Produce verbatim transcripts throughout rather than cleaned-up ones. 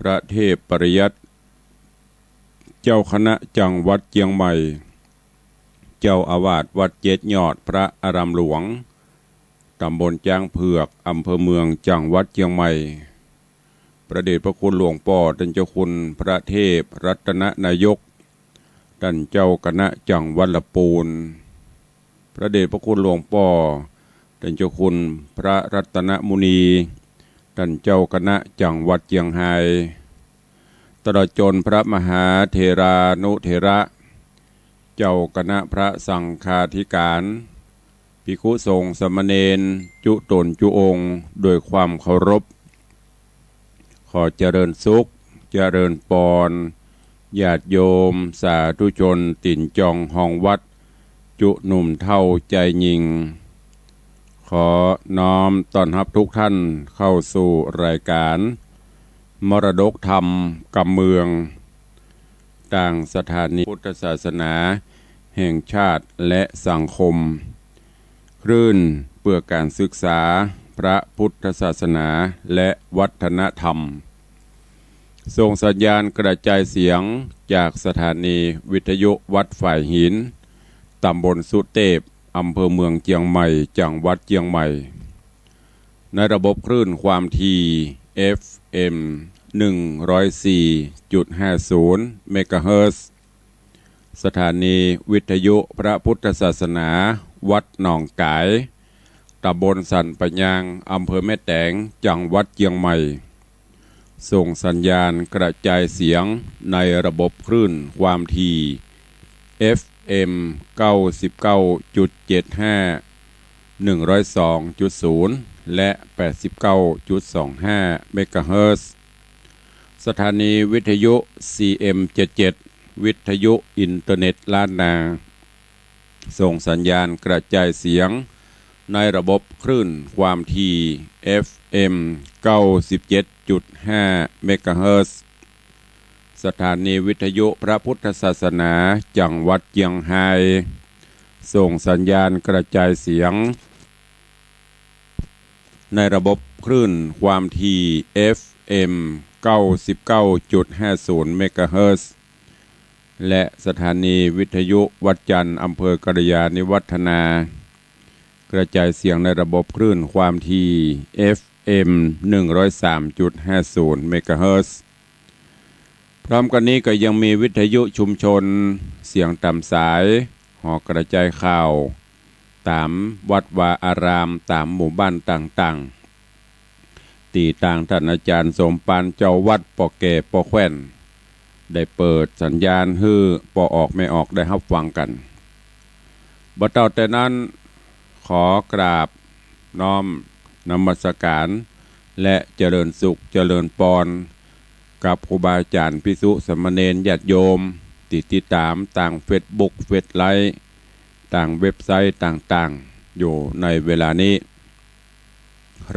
พระเทพปริยัติ เจ้าคณะจังหวัดเจียงใหม่ เจ้าอาวาสวัดเจ็ดยอดพระอารามหลวง ตำบลจ๊างเผือก อำเภอเมือง จังหวัดเจียงใหม่ พระเดชพระคุณหลวงป้อต้านเจ้าคุณพระเทพรัตนนายก ต้านเจ้าคณะจังหวัดละปูน พระเดชพระคุณหลวงป้อต้านเจ้าคุณพระรัตนมุนี ต้านเจ้าคณะจังหวัดเจียงฮาย ตลอดจนพระมหาเถรานุเถระ เจ้าคณะพระสังฆาธิการ ภิกขุสงฆ์สามเณร จุ๊ต๋นจุ๊องค์ โดยความเคารพ ขอเจริญสุข เจริญปอน ญาติโยม สาธุชน ตี๋นจองฮองวัด จุ๊หนุ่มเฒ่าจายญิง ขอน้อมต้อนฮับทุกท่านเข้าสู่รายการ มรดกธรรมกำเมือง ตางสถานีพุทธศาสนาแห่งชาติและสังคม คลื่นเพื่อการศึกษาพระพุทธศาสนาและวัฒนธรรม ส่งสัญญาณกระจายเสียงจากสถานีวิทยุวัดฝายหิน ตำบลสุเตพ อำเภอเมืองเจียงใหม่ จังหวัดเจียงใหม่ ในระบบคลื่นความถี่ เอฟเอ็ม หนึ่งร้อยสี่จุดห้าศูนย์ เมกะเฮิรตซ์ สถานีวิทยุพระพุทธศาสนาวัดหนองก๋าย ตำบลสันป่ายาง อำเภอแม่แตง จังหวัดเจียงใหม่ ส่งสัญญาณกระจายเสียงในระบบคลื่นความถี่ เอฟเอ็ม เก้าสิบเก้าจุดเจ็ดห้า หนึ่งร้อยสองจุดศูนย์ และ แปดสิบเก้าจุดสองห้า เมกะเฮิรตซ์ สถานีวิทยุ ซีเอ็ม เจ็ดเจ็ด วิทยุอินเทอร์เน็ตล้านนา ส่งสัญญาณกระจายเสียงในระบบคลื่นความถี่ เอฟเอ็ม เก้าสิบเจ็ดจุดห้า เมกะเฮิรตซ์ สถานีวิทยุพระพุทธศาสนาจังหวัดเจียงฮาย ส่งสัญญาณกระจายเสียงในระบบคลื่นความถี่ เอฟเอ็ม เก้าสิบเก้าจุดห้าศูนย์ เมกะเฮิรตซ์ และสถานีวิทยุวัดจันทร์ อำเภอกัลยาณิวัฒนา กระจายเสียงในระบบคลื่นความถี่ เอฟเอ็ม หนึ่งร้อยสามจุดห้าศูนย์ เมกะเฮิรตซ์ พร้อมกันนี้ก็ยังมีวิทยุชุมชน เสียงต๋ามสาย หอกระจายข่าว ต๋ามวัดวาอาราม ต๋ามหมู่บ้านต่างๆ ตี้ตางต้านอาจ๋ารย์สมปานเจ้าวัดป้อแก่ป้อแคว่น ได้เปิดสัญญาณหื้อป้อออกแม่ออกได้ฮับฟังกั๋น บ่าเต้าแต่นั้น ขอกราบน้อมนมัสการ และเจริญสุขเจริญปอน กับครูบาอาจ๋ารย์ภิกษุสามเณรญาติโยม ตี้ติดต๋ามตางเฟซบุ๊ก เฟซไลฟ์ ตางเว็บไซต์ต่างๆ อยู่ในเวลานี้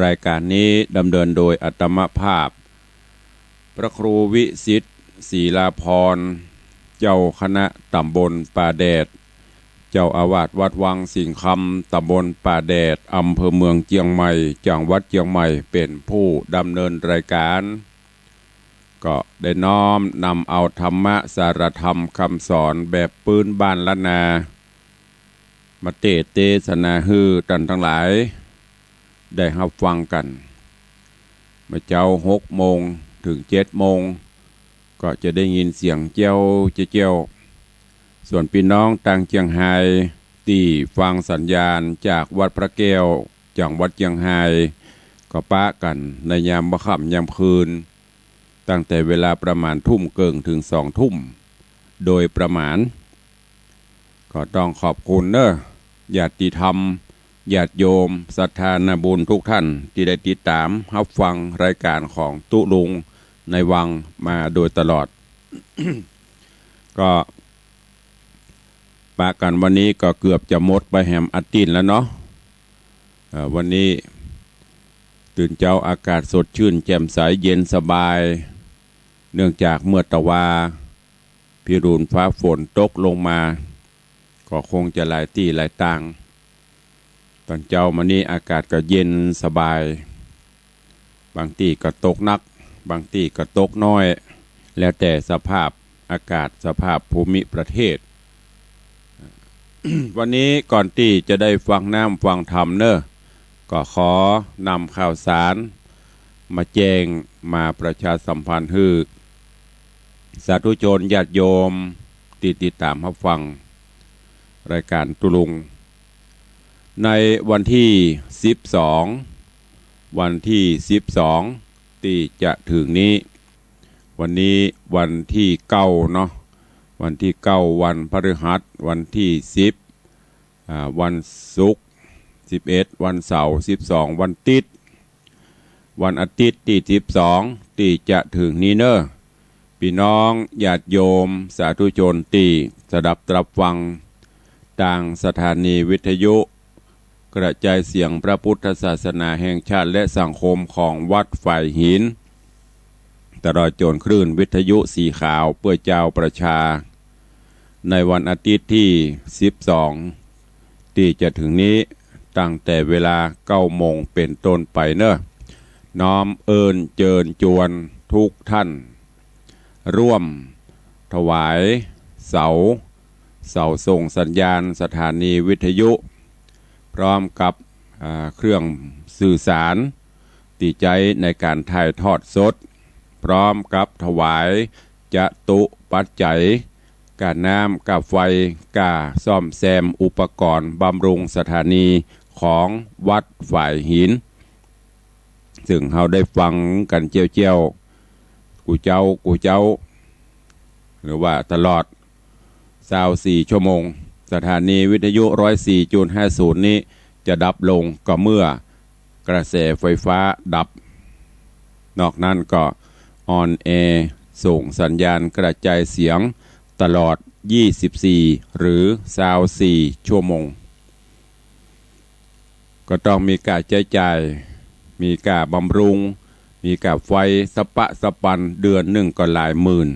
รายการนี้ดำเนินโดยอาตมาภาพ พระครูวิสิทธิ์ ศรีลาภรณ์ เจ้าคณะต๋ำบลป่าแดด เจ้าอาวาสวัดวังสิงห์คำ ต๋ำบลป่าแดด อำเภอเมืองเจียงใหม่ จังหวัดเจียงใหม่ เป๋นผู้ดำเนินรายการ ก็ได้น้อมนำเอาธรรมะสาระธรรมกำสอนแบบปื๊นบ้านล้านนา มาเตสน์เตสนาหื้อต้านตังหลายได้ฮับฟังกั๋น เมื่อเจ๊าหกโมงเถิงเจ็ดโมง ก็จะได้ยินเสียงเจี๊ยวเจี๊ยว ส่วนปี้น้องตางเจียงฮายตี้ฟังสัญญาณจากวัดพระแก้ว จังหวัดเจียงฮาย ก็ปะกั๋นในยามบ่าค่ำยามคืน ตั้งแต่เวลาประมาณทุ่มเกิ่งเถิงสองทุ่ม โดยประมาณ ก็ต้องขอบคุณเน้อ ญาติธรรม ญาติโยม ศรัทธานาบุญทุกท่านตี้ได้ติดต๋ามฮับฟังรายการของตุ๊ลุงในวังมาโดยตลอด ก็ปะกั๋นวันนี้ก็เกือบจะหมดไปแหมอาทิตย์แล้วเนาะ เอ่อ วันนี้ตื่นเจ๊าอากาศสดชื่นแจ่มใสเย็นสบาย เนื่องจากเมื่อตะวา พิรุณฟ้าฝนตกลงมา ก็คงจะหลายตี้หลายตาง ต๋อนเจ๊ามานี้อากาศก็เย็นสบาย บางตี้ก็ตกหนัก บางตี้ก็ตกน้อย แล้วแต่สภาพอากาศ สภาพภูมิประเทศ วันนี้ก่อนตี้จะได้ฟังน้ำฟังธรรมเนอะ ก็ขอนำข่าวสารมาแจ้ง มาประชาสัมพันธ์หื้อสาธุชนญาติโยมตี้ติดต๋ามฮับฟังรายก๋านตุ๊ลุง ในวันตี้สิบสอง วันตี้สิบสองตี้จะเถิงนี้ วันนี้วันตี้เก้าเนาะ วันตี้เก้า วันพฤหัส วันตี้สิบ อ่า วันศุกร์ สิบเอ็ด วันเสาร์ สิบสอง วันติ๊ด วันอาติ๊ดตี้สิบสองตี้จะเถิงนี้เนอะ ปี้น้องญาติโยมสาธุชนตี้สดับตรับฟังตางสถานีวิทยุกระจายเสียงพระพุทธศาสนาแห่งชาติและสังคมของวัดฝายหิน ตลอดจ๋นคลื่นวิทยุสีขาวเปื้อจาวประชา ในวันอาติ๊ดตี้สิบสองตี้จะเถิงนี้ ตั้งแต่เวลาเก้าโมงเป๋นต้นไปเนอะ น้อมเอิ้นเจิญจวนทุกท่าน ร่วมถวายเสา เสาส่งสัญญาณสถานีวิทยุ พร้อมกับ อ่า เครื่องสื่อสารตี้ใจ๊ในก๋านถ่ายทอดสด พร้อมกับถวายจตุปัจจัย ก้าน้ำ ก้าไฟ ก้าซ่อมแซมอุปกรณ์บำรุงสถานีของวัดฝายหิน ซึ่งเฮาได้ฟังกั๋นเจียวๆ กู้เจ๊ากู้เจ๊า หรือว่าตลอดซาวสี่ชั่วโมง สถานีวิทยุร้อยสี่จุดห้าศูนย์นี้จะดับลงก็เมื่อกระแสไฟฟ้าดับ นอกนั้นก็ออนแอร์ส่งสัญญาณกระจายเสียงตลอดยี่สิบสี่หรือซาวสี่ชั่วโมง ก็ต้องมีก้าใจ๊จ่าย มีก้าบำรุง มีก้าไฟสะปะสะปัน เดือนนึ่งก็หลายหมื่น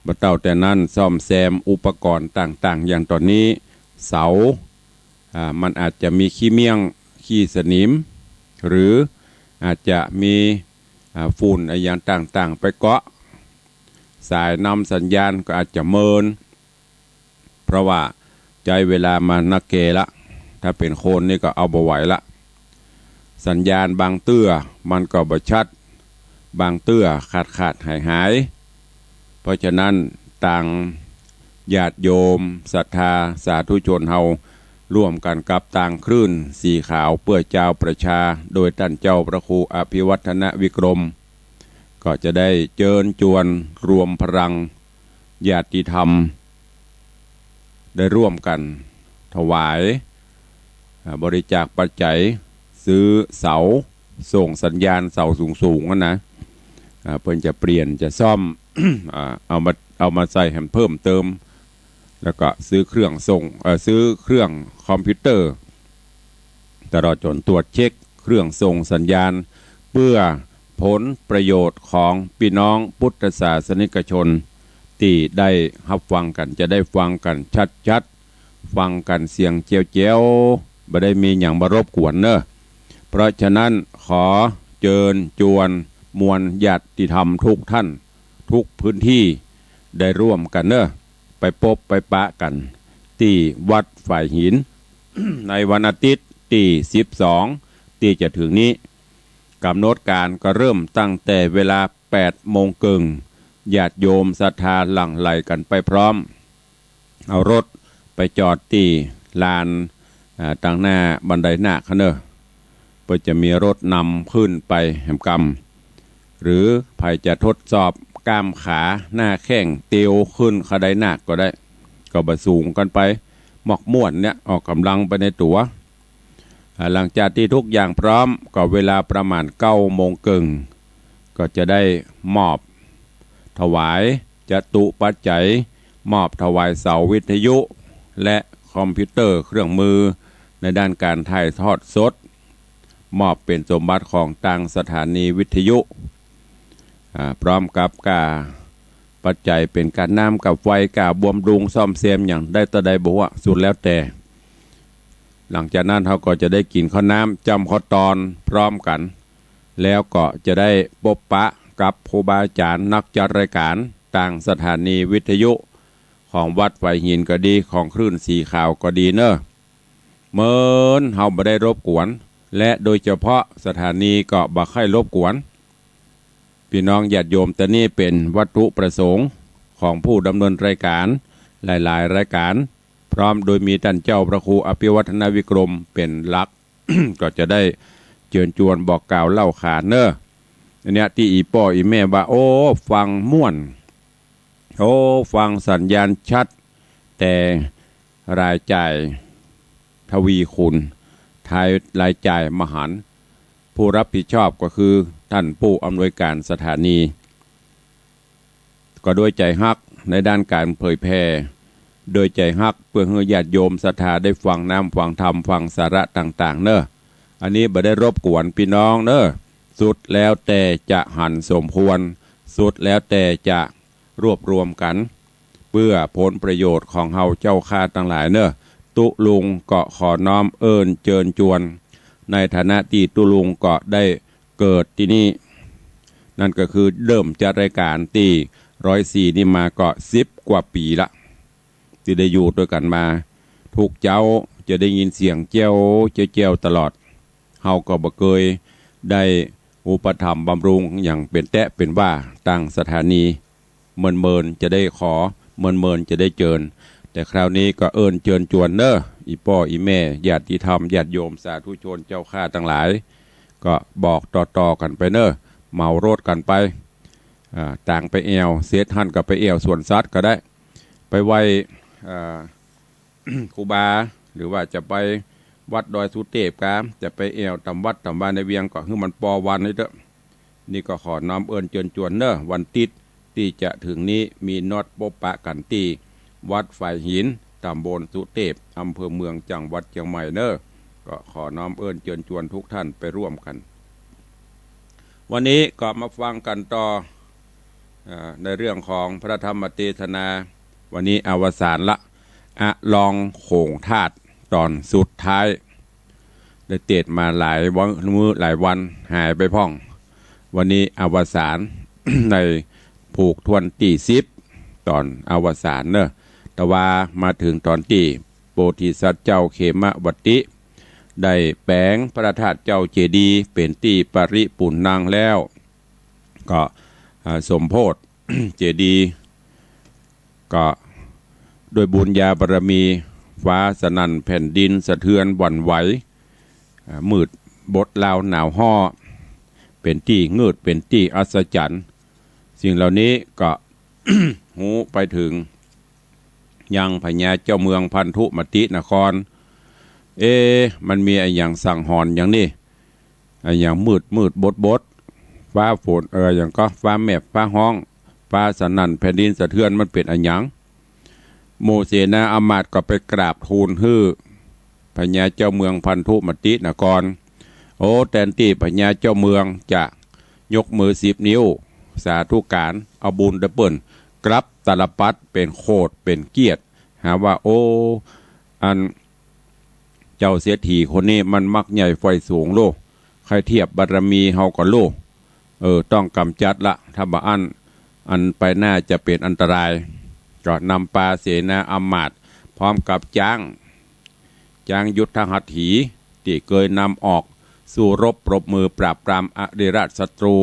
บ่เต้าแต่นั้น ซ่อมแซมอุปกรณ์ต่างๆ อย่างต๋อนนี้ เสา อ่า มันอาจจะมีขี้เmiesยง ขี้สนิม หรืออาจจะมี อ่า ฝุ่นอะหยังต่างๆ ไปเกาะ สายนำสัญญาณก็อาจจะเมิน เพราะว่าใจ๊เวลามานักแก่ละ ถ้าเป๋นคนนี่ก็เอาบ่ไหวละ สัญญาณบางเตื้อมันก็บ่ชัด บางเตื้อขาดๆ หายๆ เพราะฉะนั้นตางญาติโยมศรัทธาสาธุชนเฮา ร่วมกั๋นกับตางคลื่นสีขาวเปื้อจาวประชา โดยต้านเจ้าพระครูอภิวัฒนวิกรม ก็จะได้เจิญจวนรวมพลังญาติธรรม ได้ร่วมกั๋นถวาย อ่า บริจาคปัจจัยซื้อเสาส่งสัญญาณ เสาสูงๆ นั้นนะ อ่า เปิ้นจะเปลี่ยนจะซ่อม อ่า เอามา เอามาใส่แหมเพิ่มเติม แล้วก็ซื้อเครื่องส่ง เอ่อ ซื้อเครื่องคอมพิวเตอร์ ตลอดจ๋นตรวจเช็คเครื่องส่งสัญญาณ เปื้อผลประโยชน์ของปี้น้องพุทธศาสนิกชน ตี้ได้ฮับฟังกั๋น จะได้ฟังกั๋นชัดๆ ฟังกั๋นเสียงแจ๋วๆ บ่ได้มีหยังมารบกวนเนอะ เพราะฉะนั้นขอเจิญจวนมวลญาติธรรมทุกท่าน ทุกพื้นที่ ได้ร่วมกั๋นเนอะ ไปปบไปปะกั๋นตี้วัดฝายหิน ในวันอาติ๊ดตี้สิบสองตี้จะเถิงนี้ ก๋ำหนดก๋านก็เริ่มตั้งแต่เวลาแปดโมงเกิ่ง ญาติโยมศรัทธาหลั่งไหลกั๋นไปพร้อม เอารถไปจอดตี้ลาน อ่า ตางหน้าบันไดนาคหั้นเนอะ เปิ้นจะมีรถนำขึ้นไปแหมกำ หรือใผจะทดสอบก้ามขาหน้าแข้งเตียวขึ้นเขาไดนาคก็ได้ ก็บ่สูงเกินไป มอกม่วนเนี่ย ออกก๋ำลังไปในตั๋ว อ่า หลังจากตี้ทุกอย่างพร้อม ก็เวลาประมาณเก้าโมงเกิ่ง ก็จะได้มอบถวายจตุปัจจัย มอบถวายเสาวิทยุ และคอมพิวเตอร์เครื่องมือในด้านก๋านถ่ายทอดสด มอบเป๋นสมบัติของตางสถานีวิทยุ อ่า พร้อมกับก้าปัจจัยเป๋นก้าน้ำ ก้าไฟ ก้าบำรุงซ่อมแซมหยังได้เต้าใดบ่ฮู้ สุดแล้วแต่ หลังจากนั้นเฮาก็จะได้กิ๋นข้าวน้ำจ้ำข้าวตอนพร้อมกั๋น แล้วก็จะได้ปบปะกับครูบาอาจ๋ารย์นักจัดรายก๋านตางสถานีวิทยุของวัดฝายหินก็ดี ของคลื่นสีขาวก็ดีเน่อ เหมินเฮาบ่ได้รบกวน และโดยเฉพาะสถานีก็บ่ใค่รบกวน ปี้น้องญาติโยม แต่นี่เป๋นวัตถุประสงค์ของผู้ดำเนินรายก๋านหลายๆ รายก๋าน พร้อมโดยมีต้านเจ้าพระครูอภิวัฒนวิกรมเป๋นหลัก ก็จะได้เจิญจวนบอกกล่าวเล่าขานเน่อ อันเนี้ยตี้อี่ป้ออี่แม่ว่า โอ้ ฟังม่วน โอ้ ฟังสัญญาณชัด แต่รายจ่ายทวีคูณ ทายรายจ่ายมหันต์ ผู้รับผิดชอบก็คือต้านผู้อำนวยก๋านสถานี ก็ด้วยใจ๋ฮักในด้านก๋านเผยแผ่ ด้วยใจ๋ฮักเปื้อหื้อญาติโยมศรัทธาได้ฟังน้ำฟังธรรมฟังสาระต่างๆ เน่อ อันนี้บ่ได้รบกวนปี้น้องเน่อ สุดแล้วแต่จะหันสมควร สุดแล้วแต่จะรวบรวมกั๋น เปื้อผลประโยชน์ของเฮาเจ้าข้าตังหลายเน่อ ตุ๊ลุงก็ขอน้อมเอิ้นเจิญจวน ในฐานะตี้ตุ๊ลุงก็ได้เกิดตี้นี่ นั่นก็คือเริ่มจัดรายก๋านตี้ร้อยสี่นี่มาก็สิบกว่าปี๋ละ ตี้ได้อยู่ตวยกั๋นมา ทุกเจ๊าจะได้ยินเสียงแจ้วแจ้วแจ้วตลอด เฮาก็บ่เกยได้อุปถัมภ์บำรุงอย่างเป๋นแต๊เป๋นว่าตางสถานี เมินๆ จะได้ขอ เมินๆ จะได้เจิญ แต่คราวนี้ก็เอิ้นเจิญจวนเน่อ อี่ป้ออี่แม่ ญาติธรรม ญาติโยม สาธุชนเจ้าข้าตังหลาย ก็บอกต่อๆ กั๋นไปเน่อ เหมารถกั๋นไป อ่า ตางไปแอ่ว เสร็จหั้นก็ไปแอ่วสวนสัตว์ก็ได้ ไปไหว้ อ่า ครูบา หรือว่าจะไปวัดดอยสุเตพกา จะไปแอ่วต๋ามวัดต๋ามวาในเวียงก็หื้อมันปอวันนี้เต๊อะ นี่ก็ขอน้อมเอิ้นเจิญจวนเน่อ วันติ๊ดตี้จะเถิงนี้มีนัดปบปะกั๋นตี้วัดฝายหิน ต๋ามบลสุเตพ อำเภอเมือง จังหวัดเจียงใหม่เน่อ ก็ขอน้อมเอิ้นเจิญจวนทุกท่านไปร่วมกั๋น วันนี้ก็มาฟังกั๋นต่อ อ่า ในเรื่องของพระธรรมเตสนา วันนี้อวสานละ อลองโขงธาตุต๋อนสุดท้าย ได้เตสน์มาหลายวัน มื้อหลายวันหายไปพ่อง วันนี้อวสาน ในผูกถ้วนตี้สิบ ต๋อนอวสานเน่อ แต่ว่ามาเถิงต๋อนตี้โพธิสัตว์เจ้าเขมวัตติ ได้แป๋งพระธาตุเจ้าเจดีย์เป๋นตี้ปริปูรณังแล้ว ก็ อ่า สมโภช เจดีย์ ก็ด้วยบุญญาบารมี ฟ้าสนั่นแผ่นดินสะเทือนหวั่นไหว อ่า มืดบดลาวหนาวฮ้อ เป๋นตี้งืด เป๋นตี้อัศจรรย์ สิ่งเหล่านี้ก็ ฮู้ไปเถิง ยังพญาเจ้าเมืองพันธุมตินคร เอ๊ะ มันมีอะหยังสังหรณ์อย่างนี้ อะหยังมืดมืดบดบด ฟ้าฝน เออ อะหยังก็ฟ้าแมบฟ้าฮ้อง ฟ้าสนั่นแผ่นดินสะเทือน มันเป๋นอะหยัง หมู่เสนาอำมาตย์ก็ไปกราบทูลหื้อพญาเจ้าเมืองพันธุมตินคร โอ้ แตนตี้พญาเจ้าเมืองจะยกมือสิบนิ้ว สาธุก๋าน เอาบุญตะเปิ้น กลับตาลปัตรเป๋นโขดเป๋นเกียรติ หาว่า โอ้ อัน เจ้าเศรษฐีคนนี้มันมักใหญ่ใฝ่สูงโล ใค่เทียบบารมีเฮาก็โล เออ ต้องก๋ำจัดละ ถ้าบ่อั้น อันไปหน้าจะเป๋นอันตราย ก็นำปาเสนาอำมาตย์ พร้อมกับจ๊าง จ๊างยุทธหัตถี ตี้เกยนำออกสู้รบปรบมือปราบปรามอริราชศัตรู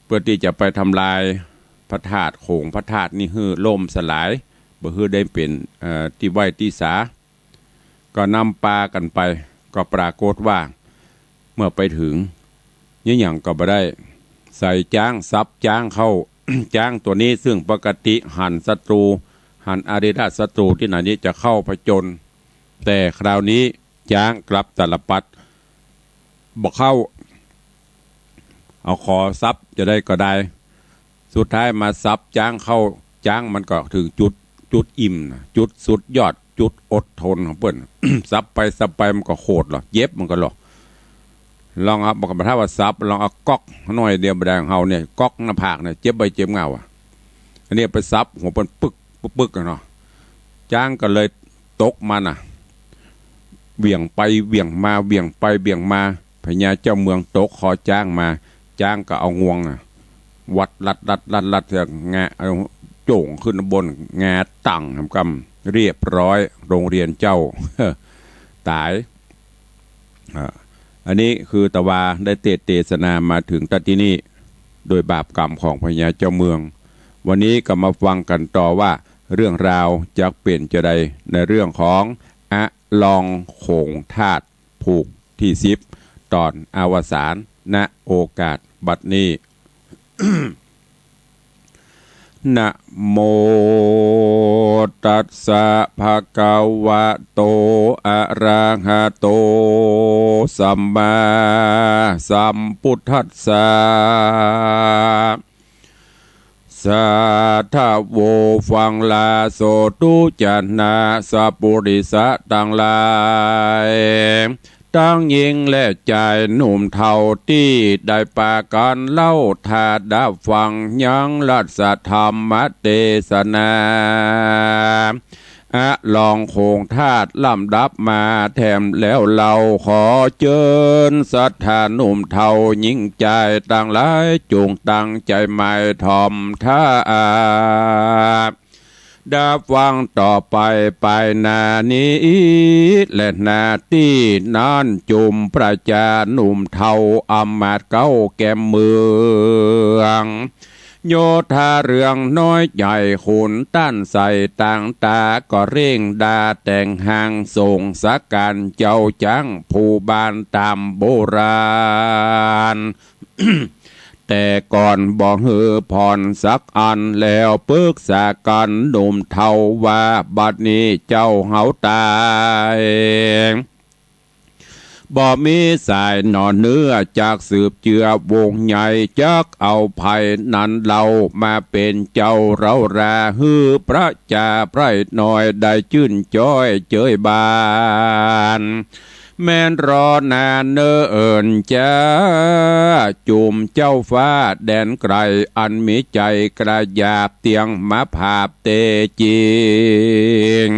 เปื้อตี้จะไปทำลายพระธาตุ โขงพระธาตุนี่หื้อล่มสลาย บ่หื้อได้เป๋น เอ่อ ตี้ไหว้ตี้สา ก็นำปากั๋นไป ก็ปรากฏว่า เมื่อไปเถิง เยียะหยังก็บ่ได้ ใส่จ๊าง สับจ๊างเข้า จ๊างตั๋วนี้ซึ่งปกติหันศัตรู หันอริราชศัตรูตี้ไหนนี่จะเข้าผจญ แต่คราวนี้จ๊างกลับตาลปัตร บ่เข้า เอาขอสับจะได้ก็ได้ สุดท้ายมาสับจ๊างเข้า จ๊างมันก็เถิงจุด จุดอิ่มน่ะ จุดสุดยอด จุดอดทนของเปิ้น สับไปสับไปมันก็โขดเหรอ เจ็บมันก็เหรอ ลองเอา บ่ถ้าว่าสับ ลองเอาก๊อกหน้อยเดียวบ่ได้ ของเฮาเนี่ย ก๊อกหน้าผากเนี่ย เจ็บบ่เจ็บเงาอะ อันนี้ไปสับหัวเปิ้นปึก ปึก ปึกอะเนาะ จ๊างก็เลยตกมันน่ะ เหวี่ยงไปเหวี่ยงมา เหวี่ยงไปเหวี่ยงมา พ พญาเจ้าเมืองตกคอจ๊างมา จ๊างก็เอางวงอะ วัดลัดลัดลัดลัดเสียงา เอาโจ๋งขึ้นบน งาตั้งหำกำ เรียบร้อย โรงเรียนเจ้า ต๋าย อ่า อันนี้คือตะวาได้เตสน์เตสนามาเถิงตั๊ดตี้นี่ โดยบาปกรรมของพญาเจ้าเมือง วันนี้ก็มาฟังกั๋นต่อว่าเรื่องราวจะเป๋นจาใดในเรื่องของอะลองโขงธาตุผูกตี้สิบ ต๋อนอวสาน ณ โอกาสบัดนี้ นะโมตัสสะ ภะคะวะโต อะระหะโต สัมมาสัมพุทธัสสะ สาธะโว ฟังลาโสตุ จะนะสะปุริสะตังหลาย ตังญิงและจายหนุ่มเฒ่าตี้ได้ปากั๋นเล่าถ้าดับฟังยังรัสธรรมเตสนา อะลองโขงธาตุลำดับมาแถมแล้วเล่า ขอเจิญศรัทธาหนุ่มเฒ่าญิงจายตังหลาย จุ่งตั้งใจ๋หมายถ่อมถ้า ดับฟังต่อไปไปหน้านี้ และหน้าตี้นั้นจุ่มประจาหนุ่มเฒ่าอำมาตย์เก๊าแก่มเมือง โยธาเรืองน้อยใหญ่ขุนต้านใส่ต่างต๋า ก็เร่งดาแต่งหางส่งสักก๋านเจ้าจ๊างผู้บ้านต๋ามโบราณ แต่ก่อนบ่หื้อผ่อนสักอัน แล้วปึกษากั๋นหนุ่มเฒ่าว่า บัดนี้เจ้าเฮาต๋าย บ่มีสายหน่อเนื้อจักสืบเจื้อวงใหญ่ จักเอาใผนั้นเล่ามาเป๋นเจ้าเร้ารา หื้อประจาไพร่น้อยได้จื้นจ้อยเจยบาน แม่นรอนานเนิ่นจ๊า จุ่มเจ้าฟ้าแดนไก๋ อันมีใจ๋กระหยาบเตี้ยงมาผาบแต๊จริง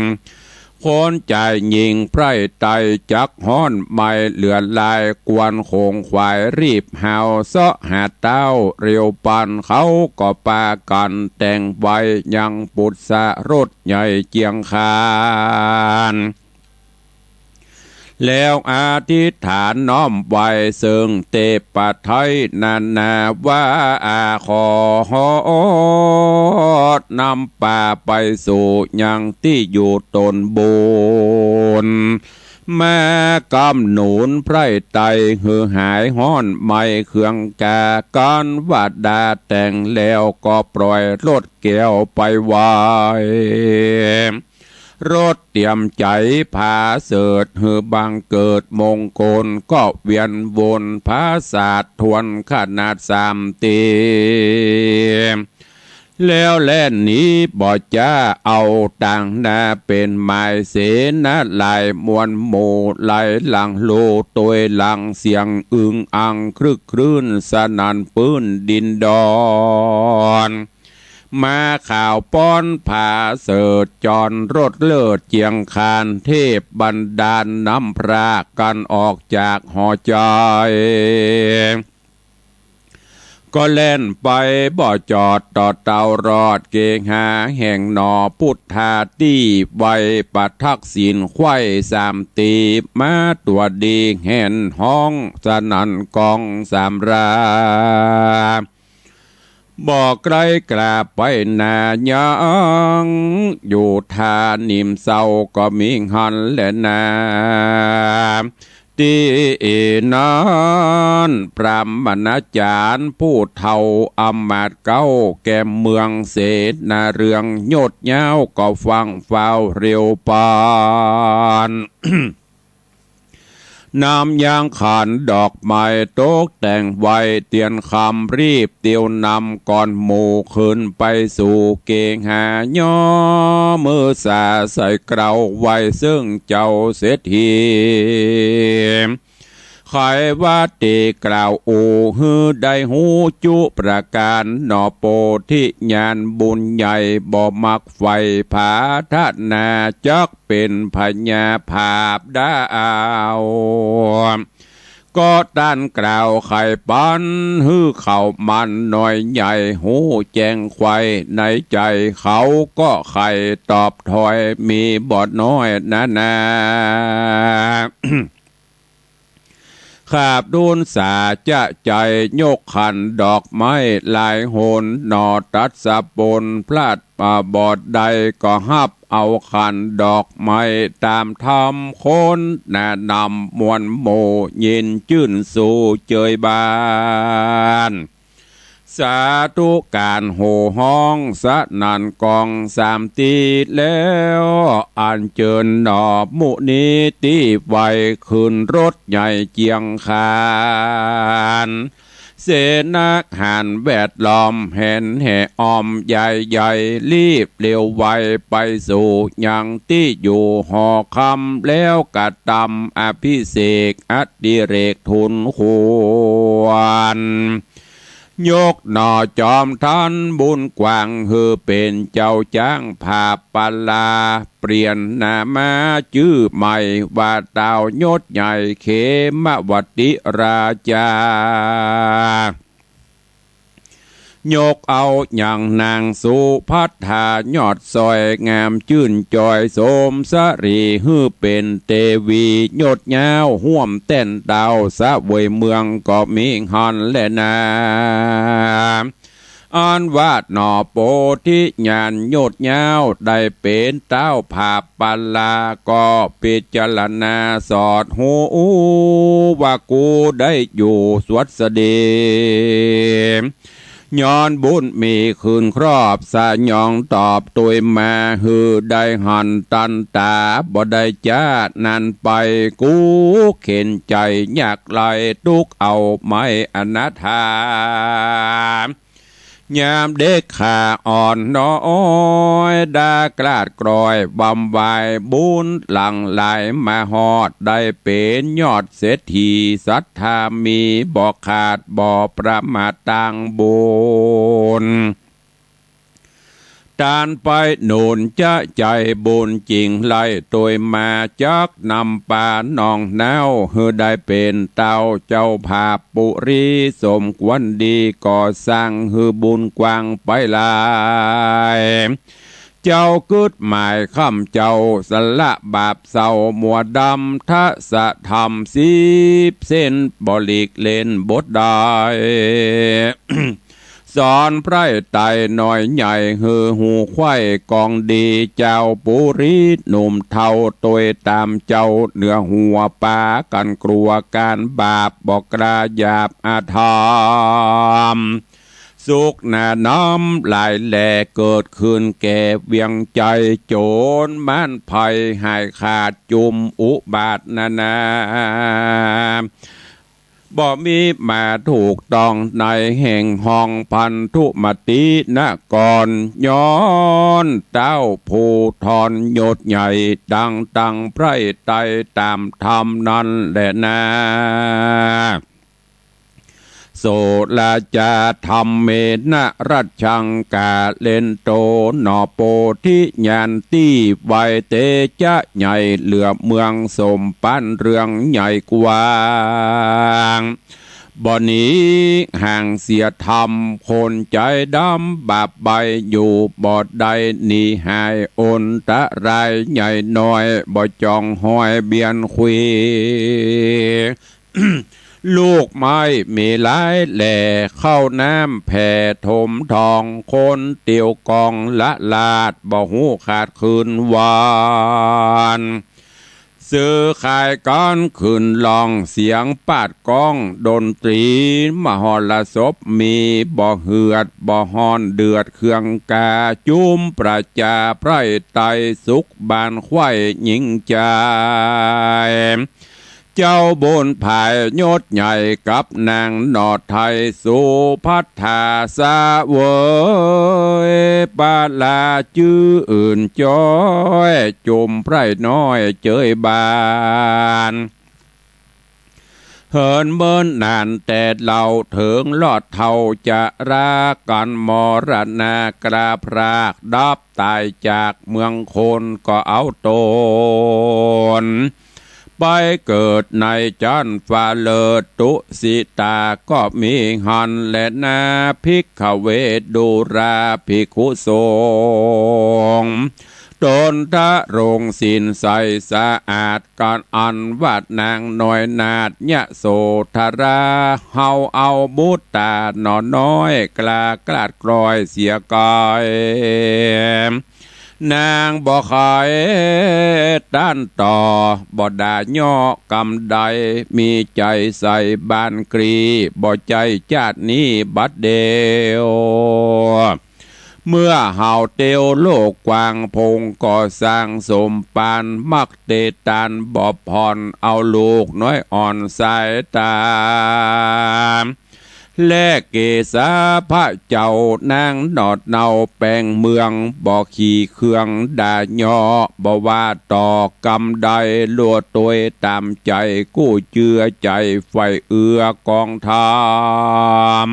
คนจายญิงไพร่ไตจักฮ้อนไหม้เหลือหลาย กวนโขงขวายรีบหาวเซาะหาเต้า เร็วปันเขาก็ปากั๋นแต่งไว้ยังปุษสะรถใหญ่เจียงคาน แล้วอธิษฐานน้อมไหว้เซิ่งเตปะไทยนานาว่า อาขอฮอดนำปาไปสู่ยังตี้อยู่ต๋นบุญ มากำหนุนไพร่ไตหื้อหายฮ้อนไหม้เคืองกา กั๋นว่าดาแต่งแล้วก็ปล่อยรถแก้วไปไหว้ รถเตรียมใจ๋ผาเสด็จหื้อบังเกิดมงคล ก็เวียนวนผาสาดทวนขนาดสามตี้ แล้วแล่นหนีบ่จ๊า เอาตางหน้าเป๋นหมายเสนาหลายมวลหมู่ ไหลหลังลู่ตวยหลังเสียงอึงอังครึกครื้นสนั่นปื้นดินดอน มาข่าวป๊อนผาเสด็จจอนรถเลิศเจียงคาน เทพบันดาลนำพรากั๋นออกจากหอจอย ก็แล่นไปบ่จอด ต่อเต้ารอดเกหาแห่งหนอ พุทธาตี้ไว้ประทักษิณไขว้สามตี้ มาตั๋วดีแห่นฮ้องสนั่นก้องสามรา บ่ไกลกล้าไปนายัง อยู่ท่านิมเซาก็มีหั้นแลนา ตี้นั้นพราหมณาจ๋ารย์ผู้เฒ่าอำมาตย์เก๊าแก่เมืองเสนาเรือง ยศยาวก็ฟั่งฟ้าวเร็วปาน นำยางขันดอกไม้ตกแต่งไว้เตียนคำ รีบเตียวนำก้อนหมู่ขึ้นไปสู่เกหา ย่อมือสาใส่เกล้าไหว้เซิ่งเจ้าเศรษฐี ไขว่าตี้กล่าวอู้หื้อได้ฮู้จุประก๋านหนอ โปธิญาณบุญใหญ่บ่มักใฝ่ผาถนา จักเป๋นพญาผาบดาว ก็ต้านกล่าวใค่ปั๋นหื้อข้าวมันน้อยใหญ่ ฮู้แจ้งใค่ในใจ๋เขา ก็ใค่ตอบถอยมีบ่น้อยนานา ขาบดูนสาจะใจ๋ ยกขันดอกไม้หลายหน หน่อตัดสะปนพลาด อ่า บ่ได้ ก็ฮับเอาขันดอกไม้ต๋ามธรรมคน นา นำมวลหมู่ยินจื้นสู่เจยบาน สาธุก๋านโห่ฮ้องสนั่นก้องสามตี้แล้ว อัญเจิญหน่อมุนีตี้ไหว ขึ้นรถใหญ่เจียงคาน เสนาหารแวดล้อมแหนแห่อ้อมใหญ่ใหญ่ รีบเร็วไวไปสู่ยังตี้อยู่หอคำ แล้วกระตำอภิเษกอดิเรกทูลควร ยกหน่อจอมทันบุญกว้าง หื้อเป๋นเจ้าจ๊างผาบปลา เปลี่ยนนามาจื้อใหม่ว่าต้าวยศใหญ่เขมวติราชา ยกเอายังนางสุภัททายอดสวย งามจื้นจอยสมสรี หื้อเป๋นเตวียศยาว ฮ่วมแต้นต้าวเสวยเมืองก็มีหั้นแลนา อันว่าหน่อโพธิญาณยศยาว ได้เป๋นต้าวผาบปลา ก็พิจารณาสอดฮู้ว่ากูได้อยู่สวัสดี ย้อนบุญมีขึ้นครอบ สยองตอบตวยมา หื้อได้หันตันต๋า บ่ได้จ๊านั้นไป กูเข็ญใจ๋ยากไร้ ตุ๊กข์เอาไม้อนาถา ยามเด็กข้าอ่อนน้อย ดากราดกรอยบำวาย บุญหลั่งไหลมาฮอด ได้เป๋นยอดเศรษฐี ศรัทธามีบ่ขาด บ่ประมาทตางบุญ ตานไปหนุนจะใจ๋บุญจิ่งไล่ตวยมา จักนำปาน้องนาว หื้อได้เป๋นต้าวเจ้าผาบปุรี สมควรดีก่อสร้าง หื้อบุญกว้างไปหลาย เจ้ากึ๊ดหมายค้ำเจ้า สละบาปเศร้ามัวดำ ทะสะธรรมสิบเส้น บ่หลีกเล่นบทใด สอนไพร่ไตรน้อยใหญ่ หื้อฮู้ใคว่กองดี เจ้าปุรีหนุ่มเฒ่าตวยต๋ามเจ้า เหนือหัวปากั๋นกลัวก๋านบาป บ่กล้าหยาบอธรรม สุขนาน้ำหลายแลเกิดขึ้นแก่เวียงใจ๋ โจรม่านภัยหายขาด จุมอุบาทนานา บ่มีมาถูกต้องในแห่งห้องพันธุมตินคร ย้อนต้าวผู้ทอนยศใหญ่ ดังตั้งไพร่ไตรต๋ามธรรมนั้นแลนา โสราจาธัมเมนะ รัจฉัง กาเลนโต หน่อโพธิญาณตี้ไหว เตจะใหญ่เหลือเมือง สมปันเรืองใหญ่กว้าง บ่หนีห่างเสียธรรม คนใจ๋ดำบาปใบ้ อยู่บ่ได้หนีหาย อนตรายใหญ่น้อย บ่จ้องฮอยเบียนคุย ลูกไม้มีหลายแหล่ เข้าน้ำแผ่ถมทอง คนเตียวกองละลาด บ่ฮู้ขาดคืนวัน ซื้อขายกั๋นขึ้นลอง เสียงปาดก้องดนตรี มหรสพมี บ่เหือดบ่ฮ้อนเดือดเคืองกา จุมประจาไพร่ไตร สุขบานใคว่ยิ่งใจ๋ เจ้าบุญผายยศใหญ่กับนางหน่อไทย สุภัททาเสวยปลาจื้นจ้อย จุมไพร่น้อยเจยบาน เหินเมินนานแต่เล่า เถิงลอดเฒ่าจะรากั๋น มรณากลาพราก ดับต๋ายจากเมืองคน ก็เอาต๋น ไปเกิดในจั๊นฟ้าเลิศ ตุสิตาก็มีหั้นแลนา ภิกขเว ดูราภิกขุสงฆ์ ต๋นทรงศีลใสสะอาด กั๋นอันว่านางน้อยนาฏยโสธรา เฮาเอาบุตราหนอน้อย กล้ากลาดกลอยเสียไกล นางบ่ใค่ต้านต่อ บ่ด่าเยาะกำใด มีใจ๋ใส่บ้านกรี บ่ใจ้จาตินี้บัดเดียว เมื่อเฮาเตียวโลกกว้าง พงก็สร้างสมปาน มักเตตานบ่ผ่อน เอาลูกน้อยอ่อนสายต๋า และเกศาพระเจ้านางหนอดเนา แป๋งเมืองบ่ขี้เคืองด่าเยาะ บ่ว่าต่อกำใด ลัวตวยต๋ามใจ๋ กู้เจือใจ๋ใฝ่เอื้อกองธรรม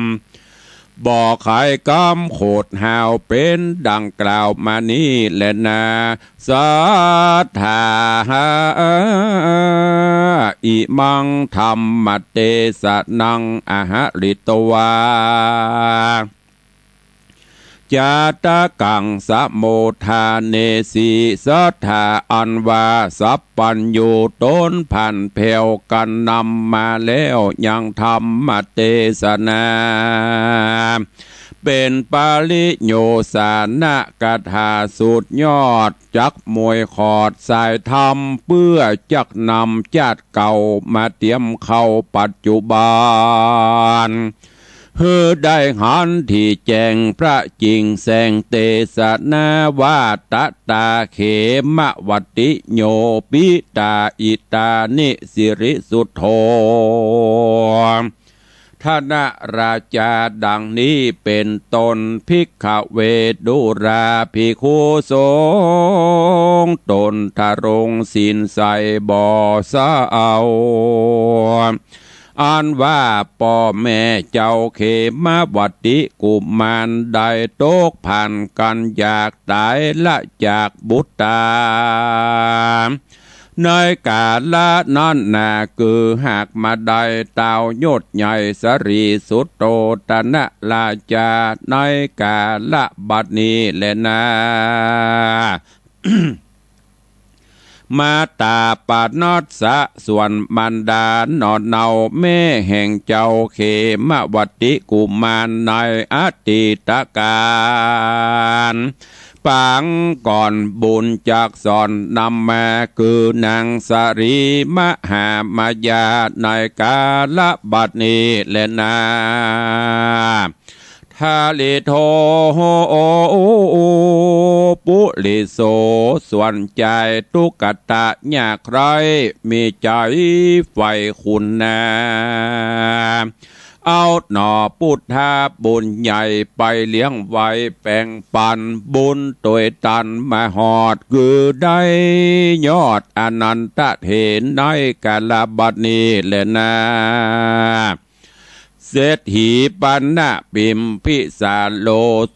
บ่ขายกำโขดหาว เป๋นดังกล่าวมานี้แลนา สัทธา อิมังธัมมเตสนัง อหริตวา จาตกังสโมทาเนสิ สัทธาอันว่าสัพพัญญูต๋นผ่านแผ้วกั๋นนำมาแล้ว ยังธัมมเตสนา เป๋นปริโยสานกถาสุดยอด จักมวยขอดสายธรรม เปื้อจักนำจาติเก่า มาเตียมเข้าปัจจุบัน หื้อได้หันตี้แจ้งพระจิ่งแสง เตสนาว่า ตตาเขมวัตติโย ปิตาอิตานิสิริสุทโธ ทนราจา ดังนี้เป๋นต้น ภิกขเว ดูราภิกขุสงฆ์ ต๋นทรงศีลใสบ่เศร้า อันว่าป้อแม่เจ้าเขมวัตติกุมาร ได้ตกพลันกั๋นอยากต๋าย ละจากบุตรา ในกาละนั้นนา คือหากมาได้ต้าวยศใหญ่ สรีสุทโธ ทนราจา ในกาละบัดนี้แลนา มาตาปนัสสะ ส่วนมารดาหนอเนา แม่แห่งเจ้าเขมวัตติกุมาร ในอดีตกาล ปางก่อนบุญจักสอนนำมา คือนางสรีมหามายา ในกาละบัดนี้แลนา ทาริโท ปุริโส ส่วนจายตุ๊กตะยากไร้ มีใจ๋ใฝ่คุณนา เอาหน่อพุทธบุญใหญ่ ไปเลี้ยงไว้แป๋งปัน บุญตวยตันมาฮอด คือได้ยอดอนันตเถร ในกาละบัดนี้แลนา เศรษฐีปณะพิมพิสารโล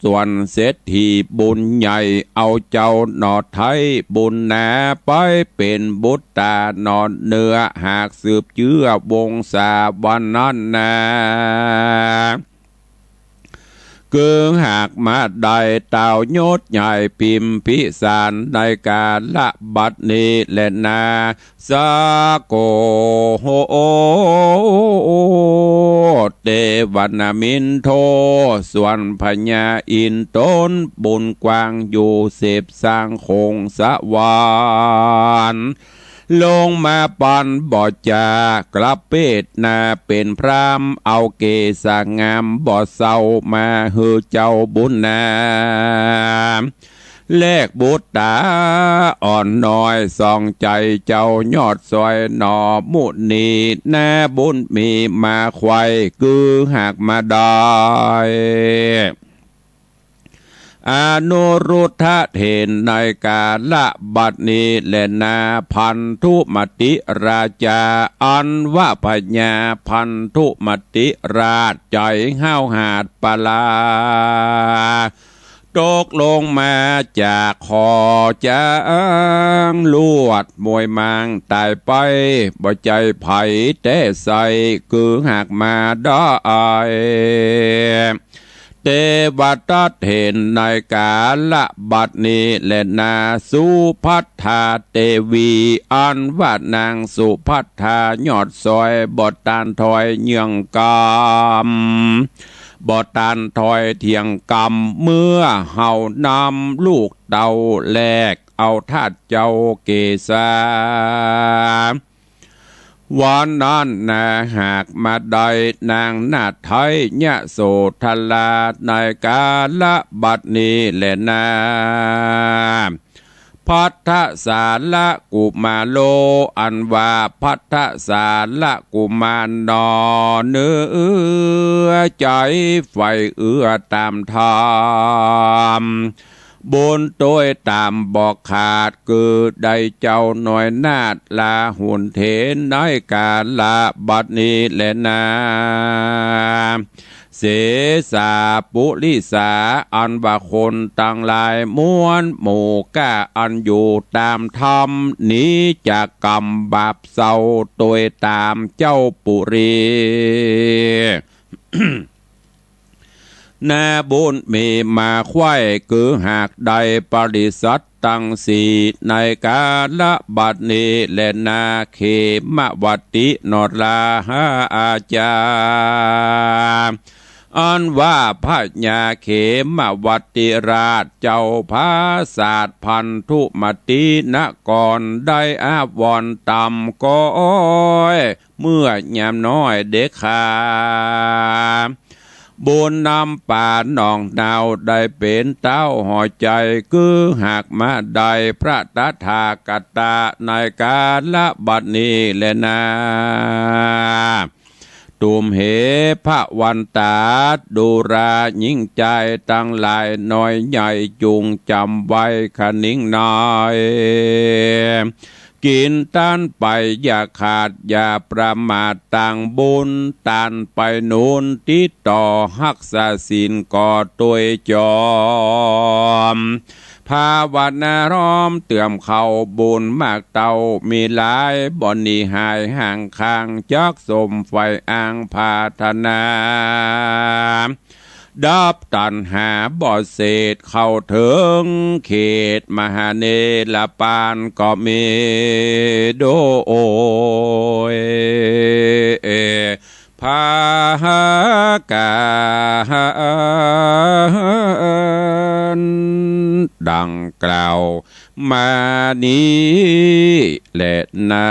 ส่วนเศรษฐีบุญใหญ่ เอาเจ้าหน่อไท้บุญนา ไปเป๋นบุตราหนอเนื้อ หากสืบเจื้อวงศาวันนั้นนา คือหากมาได้ต้าวยศใหญ่พิมพิสาร ในกาละบัดนี้แลนา สโก เตวนมินโท ส่วนพญาอินทร์ต๋นบุญกว้างอยู่ เสพสร้างคงสวรรค์ ลงมาปันบ่จา กลับเปดหน้าเป๋นพราหมณ์ เอาเกศางามบ่เศร้า มาหื้อเจ้าบุญนา แลกบุตราอ่อนน้อย สองใจ๋เจ้ายอดซ่อยหนอมุนี นาบุญมีมาไขว่ คือหากมาได้ อนุรุทธะเถร ในกาละบัดนี้แลนา พันธุมติราชา อันว่าพญาพันธุมติราช ใจ๋ห้าวหาญปลา ตกลงมาจากหอจ๊าง ลวดมวยมางต๋ายไป บ่ใจ้ใผแต๊ไส้ กือหากมาได้ เตวะตัดเห็นในกาละบัดนี้แลนา สุภัททาเตวี อันว่านางสุภัททายอดสอย บ่ตันถอยเยื่องกำ บ่ตันถอยเถียงกำ เมื่อเฮานำลูกเต้าแลกเอาธาตุเจ้าเกศา วันนั้นนาหากมาได้นางนาฏไทยยโสธรา ในกาละบัดนี้แลนา ภัททสาระกุมารโล อันว่าภัททสาระกุมารหนอ เนื้อใจ๋ใฝ่เอื้อต๋ามธรรม บุญตวยต๋ามบ่ขาด คือได้เจ้าน้อยนาฏลาหุลเถร ในกาละบัดนี้แลนา เสสาปุริสา อันว่าคนตังหลายมวลหมู่ก้า อันอยู่ต๋ามธรรม หนีจากกรรมบาปเศร้า ตวยต๋ามเจ้าปุรี นาบุญมีมาไขว้ คือหากได้ปริษัทตังสี่ ในกาละบัดนี้แลนา เขมวัตตินราหาอาจารย์ อันว่าพญาเขมวัตติราชเจ้าผาสาทพันธุมตินคร ได้อาวรณ์ต่ำก๊อย เมื่อยามน้อยเด๋ยวคา บุญนำปาหนองนาว ได้เป๋นเต้าหอใจ๋ คือหากมาได้พระตถาคตา ในกาละบัดนี้แลนา ตุมเหภะวันตา ดูราหญิงจายตังหลาย น้อยใหญ่จุ่งจ๋ำไว้คะนิงน้อย กิ๋นตานไปอย่าขาดอย่าประมาท ตั้งบุญตานไปหนุน ติดต่อฮักษาศีลก็ตวยจอม ภาวนาฮ้อมเติมเข้า บุญมากเต้ามีหลาย บ่หนีหายห่างคาง จักสมใฝ่อังผาถนา ดับตัณหาบ่เสด เข้าเถิงเขตมหานิรปานก็มีโดย ผากาญ ดังกล่าวมานี้แลนา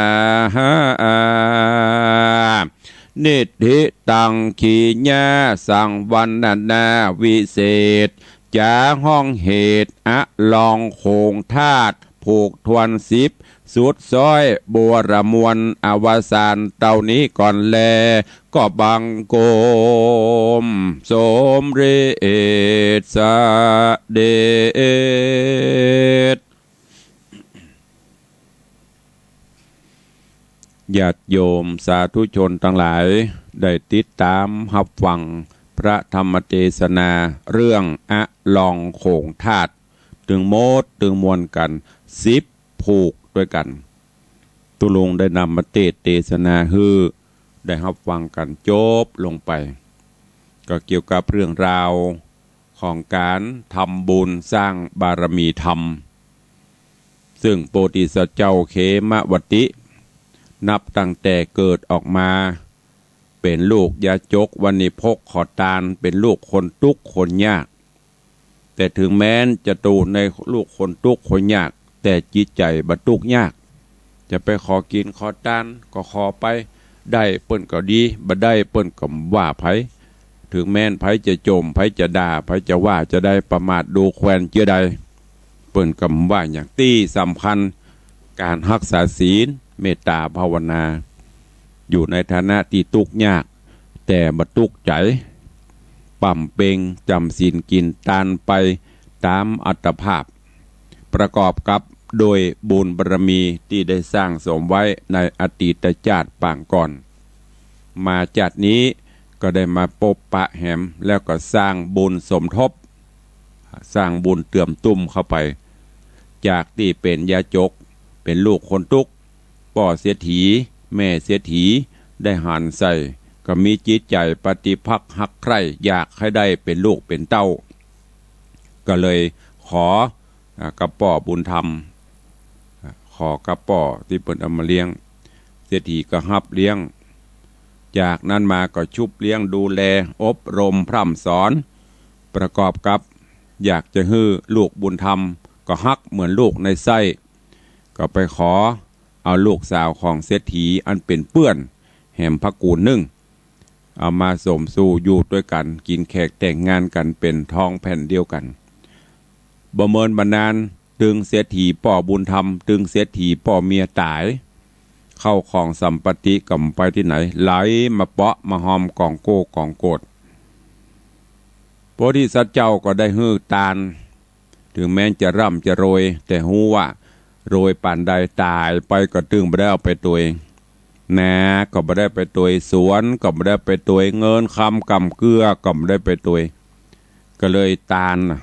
นิทธิตัง ขีญาสังวรรณนาวิเศษ จ๋าฮ้องเหตุอะลองโขงธาตุ ผูกถ้วนสิบ สุดซ้อยบวรมวล อวสานเต้านี้ก่อนแล ก็บังคมสมเร็จเสด็จ ญาติโยมสาธุชนตังหลาย ได้ติดต๋ามฮับฟังพระธรรมเตสนา เรื่องอะลองโขงธาตุ ตึงหมดตึงมวลกั๋น สิบผูกตวยกั๋น ตุ๊ลุงได้นำมาเตสน์เตสนาหื้อได้ฮับฟังกั๋นจบลงไป ก็เกี่ยวกับเรื่องราวของก๋านทำบุญสร้างบารมีธรรม ซึ่งโพธิสัตว์เจ้าเขมวัตติ นับตั้งแต่เกิดออกมา เป๋นลูกยาจกวณิพกขอตาน เป๋นลูกคนตุ๊กข์คนยาก แต่เถิงแม้นจะโตในลูกคนตุ๊กข์คนยาก แต่จิตใจ๋บ่ตุ๊กข์ยาก จะไปขอกิ๋นขอตานก็ขอไป ได้เปิ้นก็ดี บ่ได้เปิ้นก็บ่ว่าใผ เถิงแม้นใผจะจ่ม ใผจะด่า ใผจะว่าจะใด ประมาทดูแควนเจื้อใด เปิ้นก็บ่ว่าหยัง ตี้สำคัญ ก๋านฮักษาศีล เมตต๋าภาวนา อยู่ในฐานะตี้ตุ๊กข์ยาก แต่บ่ตุ๊กข์ใจ๋ ป๋ำเป็งจ๋ำศีลกิ๋นตานไปต๋ามอัตภาพ ประกอบกับโดยบุญบารมีตี้ได้สร้างสมไว้ในอดีตจาติปางก่อน มาจาตินี้ก็ได้มาปบปะแหม แล้วก็สร้างบุญสมทบ สร้างบุญเติมตุ้มเข้าไป จากตี้เป๋นยาจก เป๋นลูกคนตุ๊ก ป้อเศรษฐี แม่เศรษฐี ได้หันใส่ ก็มีจิตใจ๋ปฏิภักษ์ฮักใคร่ อยากหื้อได้เป๋นลูกเป๋นเต้า ก็เลยขอ อ่า กับป้อบุญธรรม อ่า ขอกับป้อตี้เปิ้นเอามาเลี้ยง เศรษฐีก็ฮับเลี้ยง จากนั้นมาก็ชุบเลี้ยงดูแล อบรมพร่ำสอน ประกอบกับอยากจะหื้อลูกบุญธรรม ก็ฮักเหมือนลูกในไส้ ก็ไปขอเอาลูกสาวของเศรษฐีอันเป๋นเปื้อนแหมพระกูลนึ่ง เอามาสมสู่อยู่ตวยกั๋น กิ๋นแขกแต่งงานกั๋นเป๋นทองแผ่นเดียวกั๋น บ่เมินบ่นาน ตึงเศรษฐีป้อบุญธรรม ตึงเศรษฐีป้อเมียต๋าย เข้าของสัมปติก็บ่ไปตี้ไหน ไหลมาเปาะมาฮอมก๋องโก้ก๋องโกด โพธิสัตว์เจ้าก็ได้หื้อตาน เถิงแม้นจะร่ำจะรวย แต่ฮู้ว่ารวยปานใด ต๋ายไปก็ตึงบ่ได้เอาไปตวย นาก็บ่ได้ไปตวย สวนก็บ่ได้ไปตวย เงินคำก่ำเกื้อก็บ่ได้ไปตวย ก็เลยตานน่ะ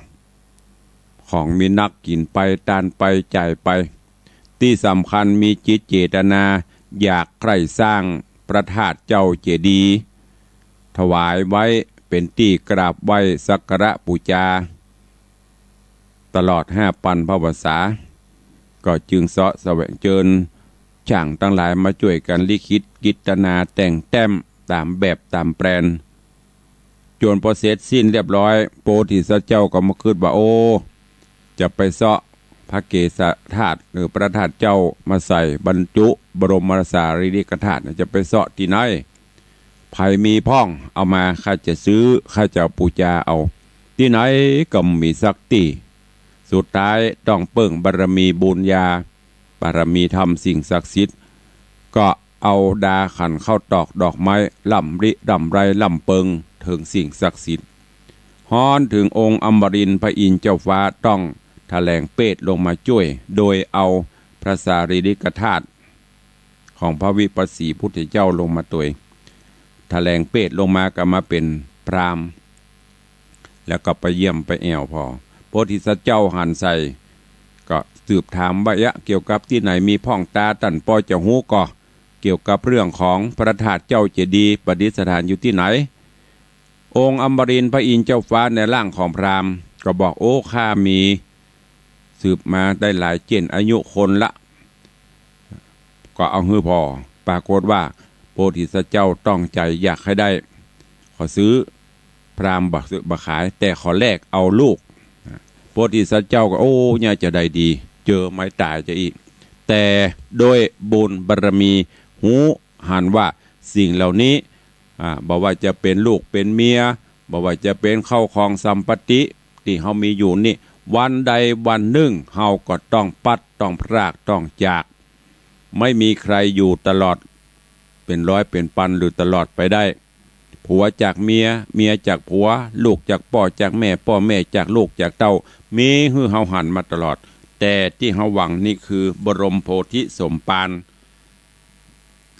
ของมีนักกิ๋นไป ตานไป จ่ายไป ตี้สำคัญมีจิตเจตนาอยากใคร่สร้างพระธาตุเจ้าเจดีย์ ถวายไว้เป๋นตี้กราบไหว้สักการะปู๋จา ตลอดห้าปันพรรษา ก็จึงเซาะแสวงเจิญจ้างตังหลายมาจ้วยกั๋นลิขิตกิตนาแต่งแต้มต๋ามแบบต๋ามแปลน จ๋นปอเสร็จสิ้นเรียบร้อย โพธิสัตว์เจ้าก็มาคิดว่า โอ้ จะไปเซาะพระเกศธาตุ หรือพระธาตุเจ้ามาใส่บรรจุบรมสารีริกธาตุ จะไปเซาะตี้ไหน ใผมีพ่องเอามา ข้าจะซื้อ ข้าจะปู๋จาเอา ตี้ไหนก็บ่มีสักตี้ สุดท้ายต้องเปิ้งบารมีบุญญา บารมีธรรมสิ่งศักดิ์สิทธิ์ ก็เอาดาขันข้าวตอกดอกไม้ ร่ำริร่ำไรร่ำเปิงเถิงสิ่งศักดิ์สิทธิ์ ฮ้อนเถิงองค์อมรินทร์พระอินทร์เจ้าฟ้าต้องถแหลงเปตรลงมาจ้วย โดยเอาพระสารีริกธาตุ ของพระวิปัสสีพุทธเจ้าลงมาตวย ถแหลงเปตรลงมาก็มาเป๋นพราหมณ์ แล้วก็ไปเยี่ยมไปแอ่วผ่อ โพธิสัตว์เจ้าหันใส่ ก็สืบถามว่า เอ๊ะ เกี่ยวกับตี้ไหนมีพ่องตา ต้านปอจะฮู้ก่อ เกี่ยวกับเรื่องของพระธาตุเจ้าเจดีย์ประดิษฐานอยู่ตี้ไหน องค์อมรินทร์พระอินทร์เจ้าฟ้าในร่างของพราหมณ์ก็บอก โอ้ ข้ามี สืบมาได้หลายเจ๋นอายุคนละ ก็เอาหื้อผ่อ ปรากฏว่าโพธิสัตว์เจ้าต้องใจ๋อยากหื้อได้ ขอซื้อ พราหมณ์บ่ซื้อบ่ขาย แต่ขอแลกเอาลูก โพธิสัตว์เจ้าก็ โอ้ เนี่ยจะได้ดี เจอไม้ต๋ายจะอี้ แต่ด้วยบุญบารมี ฮู้หันว่าสิ่งเหล่านี้ อ่า บ่ว่าจะเป๋นลูกเป๋นเมีย บ่ว่าจะเป๋นเข้าของสัมปติตี้เฮามีอยู่นี่ วันใดวันนึ่งเฮาก็ต้องปัด ต้องพราก ต้องจาก ไม่มีใครอยู่ตลอดเป๋นร้อยเป๋นปันหรือตลอดไปได้ ผัวจากเมีย เมียจากผัว ลูกจากป้อจากแม่ ป้อแม่จากลูกจากเต้า มีหื้อเฮาหันมาตลอด แต่ตี้เฮาหวังนี่คือบรมโพธิสมภาร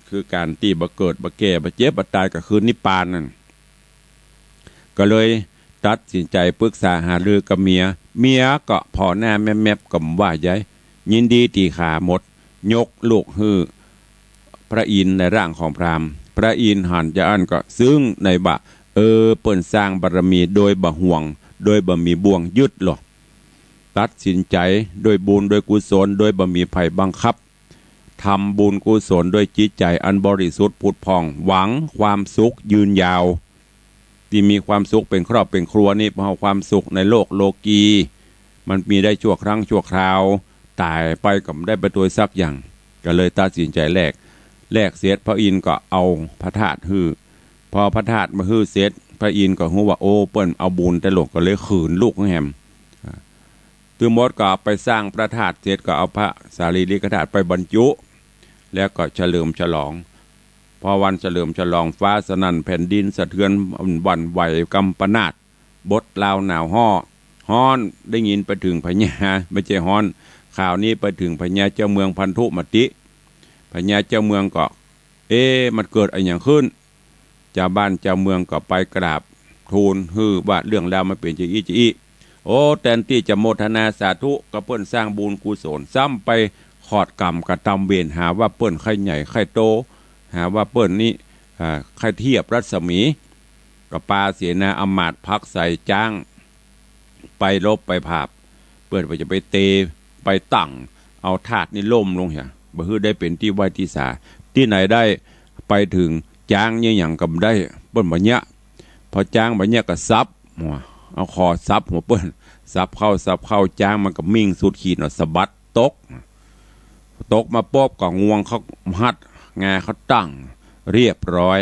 คือก๋านตี้บ่เกิดบ่แก่บ่เจ็บบ่ต๋ายก็คือนิพพานนั่น ก็เลยตัดสินใจ๋ปรึกษาหารือกับเมีย เมียก็ผ่อหน้าแมบๆ ก็บ่ว่าใหญ่ ยินดีตี้ขาหมด ยกลูกหื้อพระอินทร์ในร่างของพราหมณ์ พระอินทร์หันจาอั้นก็ซึ้งในว่า เออ เปิ้นสร้างบารมีโดยบ่ห่วง โดยบ่มีบ่วงยึดหรอก ตัดสินใจ๋ด้วยบุญด้วยกุศล โดยบ่มีใผบังคับ ทำบุญกุศลด้วยจิตใจ๋อันบริสุทธิ์ผุดผ่อง หวังความสุขยืนยาว ตี้มีความสุขเป๋นครอบเป๋นครัวนี่ เพราะความสุขในโลกโลกี มันมีได้ชั่วครั้งชั่วคราว ต๋ายไปก็บ่ได้ไปตวยสักอย่าง ก็เลยตัดสินใจ๋แลก แลกเสร็จพระอินทร์ก็เอาพระธาตุหื้อ พอพระธาตุมาหื้อเสร็จ พระอินทร์ก็ฮู้ว่า โอ้ เปิ้นเอาบุญแต๊หลวง ก็เลยขืนลูกแหม อ่า ตึงหมดก็เอาไปสร้างพระธาตุเสร็จ ก็เอาพระสารีริกธาตุไปบรรจุ แล้วก็เฉลิมฉลอง พอวันเฉลิมฉลอง ฟ้าสนั่นแผ่นดินสะเทือน หวั่นไหวกำปนาต บดร้าวหนาวฮ้อ ฮ้อนได้ยินไปเถิงพญา บ่ใจ้ฮ้อน ข่าวนี้ไปเถิงพญาเจ้าเมืองพันธุมติ พญาเจ้าเมืองก็ เอ๊ะ มันเกิดอะหยังขึ้น จาวบ้านจาวเมืองก็ไปกราบทูลหื้อว่าเรื่องราวมันเป๋นจาอี้จาอี้ โอ้ แตนตี้จะโมทนาสาธุกับเปิ้นสร้างบุญกุศล ซ้ำไปขอดก๋รรมกระตำเวร หาว่าเปิ้นใค่ใหญ่ใค่โต หาว่าเปิ้นนี้ อ่า ใค่เทียบรัศมี ก็ปาเสนาอำมาตย์ผลักไสจ๊าง ไปรบไปผาบ เปิ้นว่าจะไปเตะไปตั้งเอาธาตุนี้ล้มลงเหีย บ่หื้อได้เป๋นตี้ไหว้ตี้สา ตี้ไหนได้ ไปเถิงจ๊างเยียะหยังก็บ่ได้ เปิ้นบ่เยียะ พอจ๊างบ่เยียะก็สับหัว เอาขอสับหัวเปิ้น สับเข้าสับเข้า จ๊างมันก็มิ่งสุดขีดเนาะ สะบัดตก ตกมาปุ๊บก็งวงเข้าฮัด งาเข้าตั้ง เรียบร้อย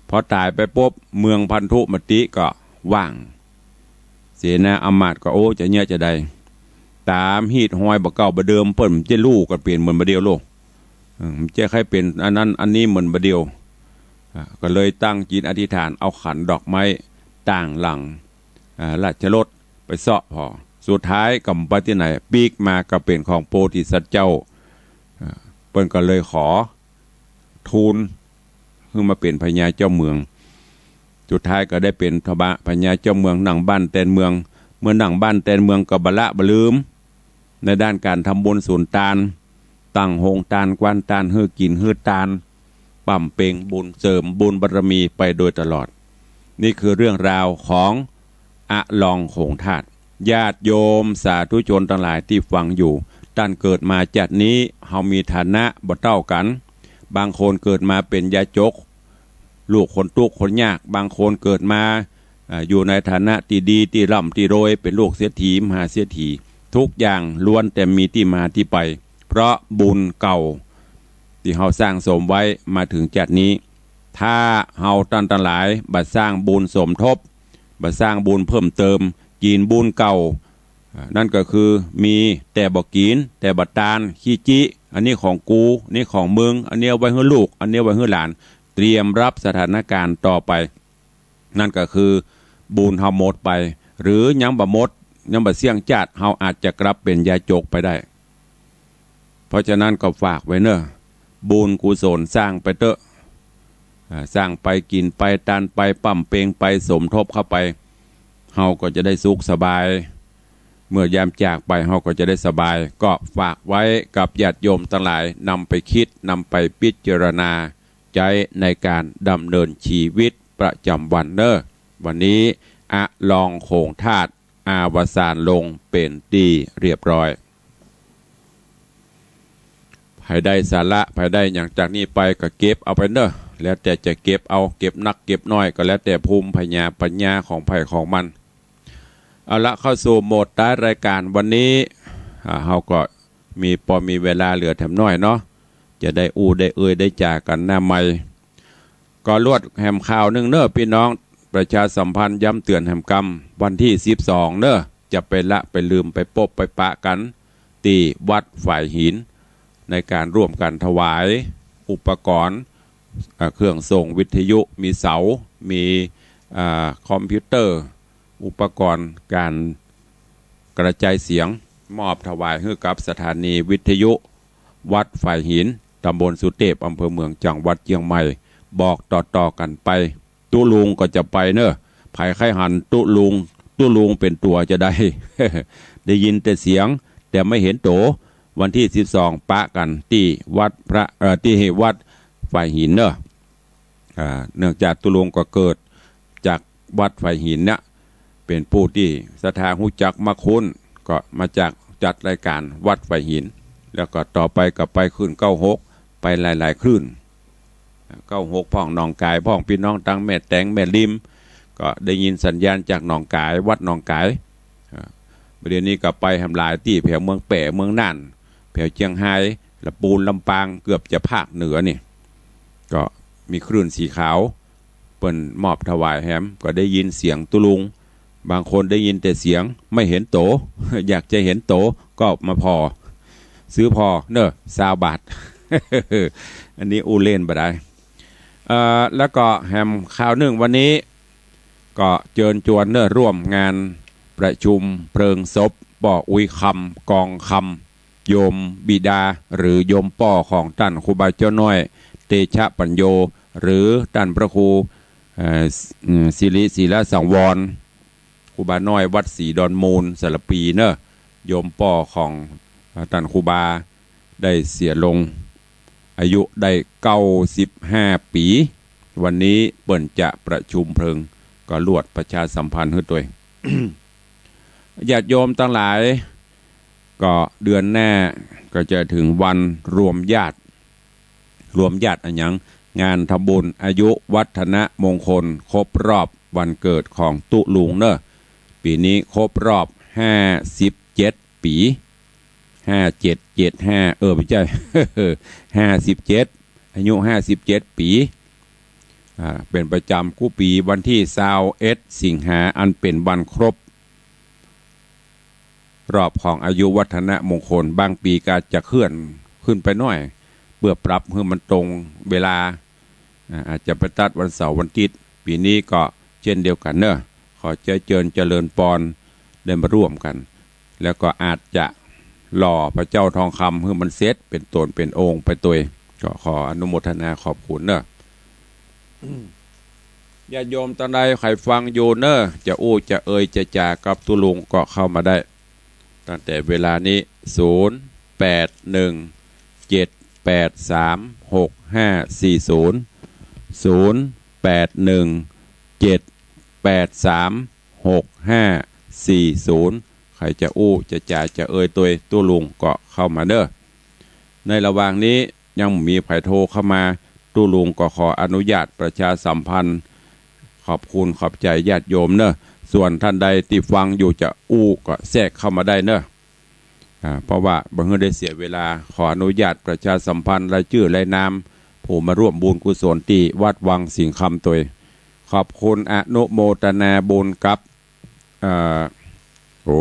พอต๋ายไปปุ๊บ เมืองพันธุมติก็ว่าง เสนาอำมาตย์ก็ โอ้ จะเยียะจาใด ต๋ามฮีตฮอยบ่าเก่าบ่าเดิม เปิ้นจะฮู้กั๋นเป๋นเหมือนบ่าเดี่ยวโลก เออ มันจะใค่เป๋นอันนั้นอันนี้เหมือนบ่าเดี่ยว อ่า ก็เลยตั้งจิตอธิษฐาน เอาขันดอกไม้ตางหลัง อ่า ราชรถไปเซาะผ่อ สุดท้ายก็บ่ไปตี้ไหน ปิ๊กมาก็เป๋นของโพธิสัตว์เจ้า อ่า เปิ้นก็เลยขอ ทูลหื้อมาเป๋นพญาเจ้าเมือง สุดท้ายก็ได้เป๋นพญาเจ้าเมือง นั่งบ้านแตนเมือง เมื่อนั่งบ้านแตนเมืองก็บ่ละบ่ลืม ในด้านก๋านทำบุญสุนตาน ตั้งโฮงตาน กว้านตาน หื้อกิ๋นหื้อตาน บำเพ็ญบุญ เสริมบุญบารมีไปโดยตลอด นี่คือเรื่องราวของ อะลองโขงธาตุ ญาติโยมสาธุชนตังหลายตี้ฟังอยู่ ต้านเกิดมาจาตินี้ เฮามีฐานะบ่เต้ากั๋น บางคนเกิดมาเป๋นยาจก ลูกคนตุ๊กข์คนยาก บางคนเกิดมา อ่า อยู่ในฐานะตี้ดีตี้ร่ำตี้รวย เป๋นลูกเศรษฐีมหาเศรษฐี ทุกอย่างล้วนแต่มีตี้มาตี้ไป เพราะบุญเก่าตี้เฮาสร้างสมไว้มาเถิงจาตินี้ ถ้าเฮาต้านตังหลายบ่สร้างบุญสมทบ บ่สร้างบุญเพิ่มเติม กิ๋นบุญเก่า อ่า นั่นก็คือมีแต่บ่กิ๋น แต่บ่ตาน ขี้จิ อันนี้ของกู นี่ของมึง อันนี้เอาไว้หื้อลูก อันนี้เอาไว้หื้อหลาน เตรียมรับสถานก๋ารณ์ต่อไป นั่นก็คือบุญเฮาหมดไป หรือยังบ่หมด ยังบ่เสี้ยงจาติ เฮาอาจจะกลับเป๋นยาจกไปได้ เพราะฉะนั้นก็ฝากไว้เน่อ บุญกุศลสร้างไปเต๊อะ อ่า สร้างไป กิ๋นไป ตานไป บำเพ็ญไป สมทบเข้าไป เฮาก็จะได้สุขสบาย เมื่อยามจากไป เฮาก็จะได้สบาย ก็ฝากไว้กับญาติโยมตังหลาย นำไปคิด นำไปพิจารณาใจ๊ในก๋านดำเนินชีวิตประจ๋ำวันเน่อ วันนี้ อะลองโขงธาตุ อวสานลงเป๋นตี้เรียบร้อย ใผได้สาระ ใผได้หยังจากนี้ไปก็เก็บเอาไปเน่อ แล้วแต่จะเก็บเอา เก็บนักเก็บน้อยก็แล้วแต่ภูมิปัญญา ปัญญาของใผของมัน เอาละ เข้าสู่โหมดท้ายรายก๋านวันนี้ อ่า เฮาก็มี ปอมีเวลาเหลือแถมน้อยเนาะ จะได้อู้ได้เอ่ยได้จ๋ากั๋นหน้าใหม่ ก็ลวดแหมข่าวนึ่งเน่อ ปี้น้อง ประชาสัมพันธ์ย้ำเตื๋อนแหมกำ วันตี้สิบสองเน่อ จะไปละไปลืมไปปบไปปะกั๋น ตี้วัดฝายหิน ในก๋านร่วมกั๋นถวายอุปกรณ์ อ่า เครื่องส่งวิทยุ มีเสา มี อ่า คอมพิวเตอร์ อุปกรณ์ก๋านกระจายเสียง มอบถวายหื้อกับสถานีวิทยุวัดฝายหิน ตำบลสุเตพ อำเภอเมือง จังหวัดเจียงใหม่ บอกต่อๆ กั๋นไป ตุ๊ลุงก็จะไปเน่อ ใผใค่หันตุ๊ลุง ตุ๊ลุงเป๋นตั๋วจาใด ได้ยินแต่เสียง แต่ไม่เห็นตั๋ว วันตี้สิบสองปะกั๋นตี้วัดพระ เอ่อ ตี้วัดฝายหินเน่อ อ่า เนื่องจากตุ๊ลุงก็เกิดจากวัดฝายหินเนี่ย เป๋นผู้ตี้ศรัทธาฮู้จักมักคุ้น ก็มาจากจัดรายก๋านวัดฝายหิน แล้วก็ต่อไปก็ไปคลื่นเก้าหก ไปหลายๆ คลื่น เก้าหกพ่อง หนองก๋ายพ่อง ปี้น้องตังแม่แตงแม่ริม ก็ได้ยินสัญญาณจากหนองก๋าย วัดหนองก๋าย อ่า บ่าเดี่ยวนี้ก็ไปแหมหลายตี้ แผวเมืองแป้ เมืองน่าน แผวเจียงฮาย ละปูน ลำปาง เกือบจะภาคเหนือนี่ ก็มีคลื่นสีขาว เปิ้นมอบถวายแหม ก็ได้ยินเสียงตุ๊ลุง บางคนได้ยินแต่เสียง ไม่เห็นตั๋ว อยากจะเห็นตั๋วก็มาผ่อ ซื้อผ่อเน่อ ซาวบาท อันนี้อู้เล่นบ่ได้ เอ่อ แล้วก็แหมข่าวนึ่งวันนี้ ก็เจิญจวนเน่อ ร่วมงานประชุมเพลิงศพป้ออุ๊ยคำ กองคำ โยมบิดา หรือโยมป้อของต้านครูบาเจ้าน้อย เตชะปัญโญ หรือต้านพระครู เอ่อ อืม สิริศีลสังวร ครูบาน้อยวัดศรีดอนมูลสารภีเน่อ โยมป้อของ อ่า ต้านครูบาได้เสียลง อายุได้เก้าสิบห้าปี๋ วันนี้เปิ้นจะประชุมเพลิง ก็ลวดประชาสัมพันธ์หื้อตวย ญาติโยมตังหลาย ก็เดือนหน้าก็จะเถิงวันรวมญาติ รวมญาติอะหยัง งานทำบุญอายุวัฒนมงคลครบรอบวันเกิดของตุ๊ลุงเน่อ ปี๋นี้ครบรอบห้าสิบเจ็ดปี๋ ห้าเจ็ดเจ็ดห้า เออ บ่ใจ้ ห้าสิบเจ็ด อายุห้าสิบเจ็ดปี๋ อ่า เป๋นประจ๋ำกู้ปี๋วันตี้ซาวเอ็ดสิงหา อันเป๋นวันครบรอบของอายุวัฒนมงคล บางปี๋ก็อาจจะเคลื่อนขึ้นไปหน้อย เปื้อปรับหื้อมันตรงเวลา อ่า อาจจะไปตัดวันเสาร์วันอาทิตย์ ปี๋นี้ก็เจ้นเดียวกั๋นเน่อ ขอเจื้อเจิญเจริญปอนได้มาร่วมกั๋น แล้วก็อาจจะหล่อพระเจ้าทองคำหื้อมันเสร็จเป๋นต๋นเป๋นองค์ไปตวย ก็ขออนุโมทนาขอบคุณเน่อ ญาติโยมตังใดใค่ฟังอยู่เน่อ จะอู้จะเอ่ยจะจ๋ากับตุ๊ลุงก็เข้ามาได้ ตั้งแต่เวลานี้ ศูนย์ แปด หนึ่ง เจ็ด แปด สาม หก ห้า สี่ ศูนย์ ศูนย์ แปด หนึ่ง เจ็ด แปด สาม หก ห้า สี่ ศูนย์ ใผจะอู้จะจ๋าจะเอ่ยตวยตุ๊ลุงก็เข้ามาเน่อ ในระหว่างนี้ยังมีใผโทรเข้ามา ตุ๊ลุงก็ขออนุญาตประชาสัมพันธ์ ขอบคุณขอบใจ๋ญาติโยมเน่อ ส่วนต้านใดตี้ฟังอยู่จะอู้ก็แทรกเข้ามาได้เน่อ อ่า เพราะว่าบ่หื้อได้เสียเวลา ขออนุญาตประชาสัมพันธ์รายจื้อรายนามผู้มาร่วมบุญกุศลตี้วัดวังสิงห์คำตวย ขอบคุณอนุโมทนาบุญกับ เอ่อ โอ้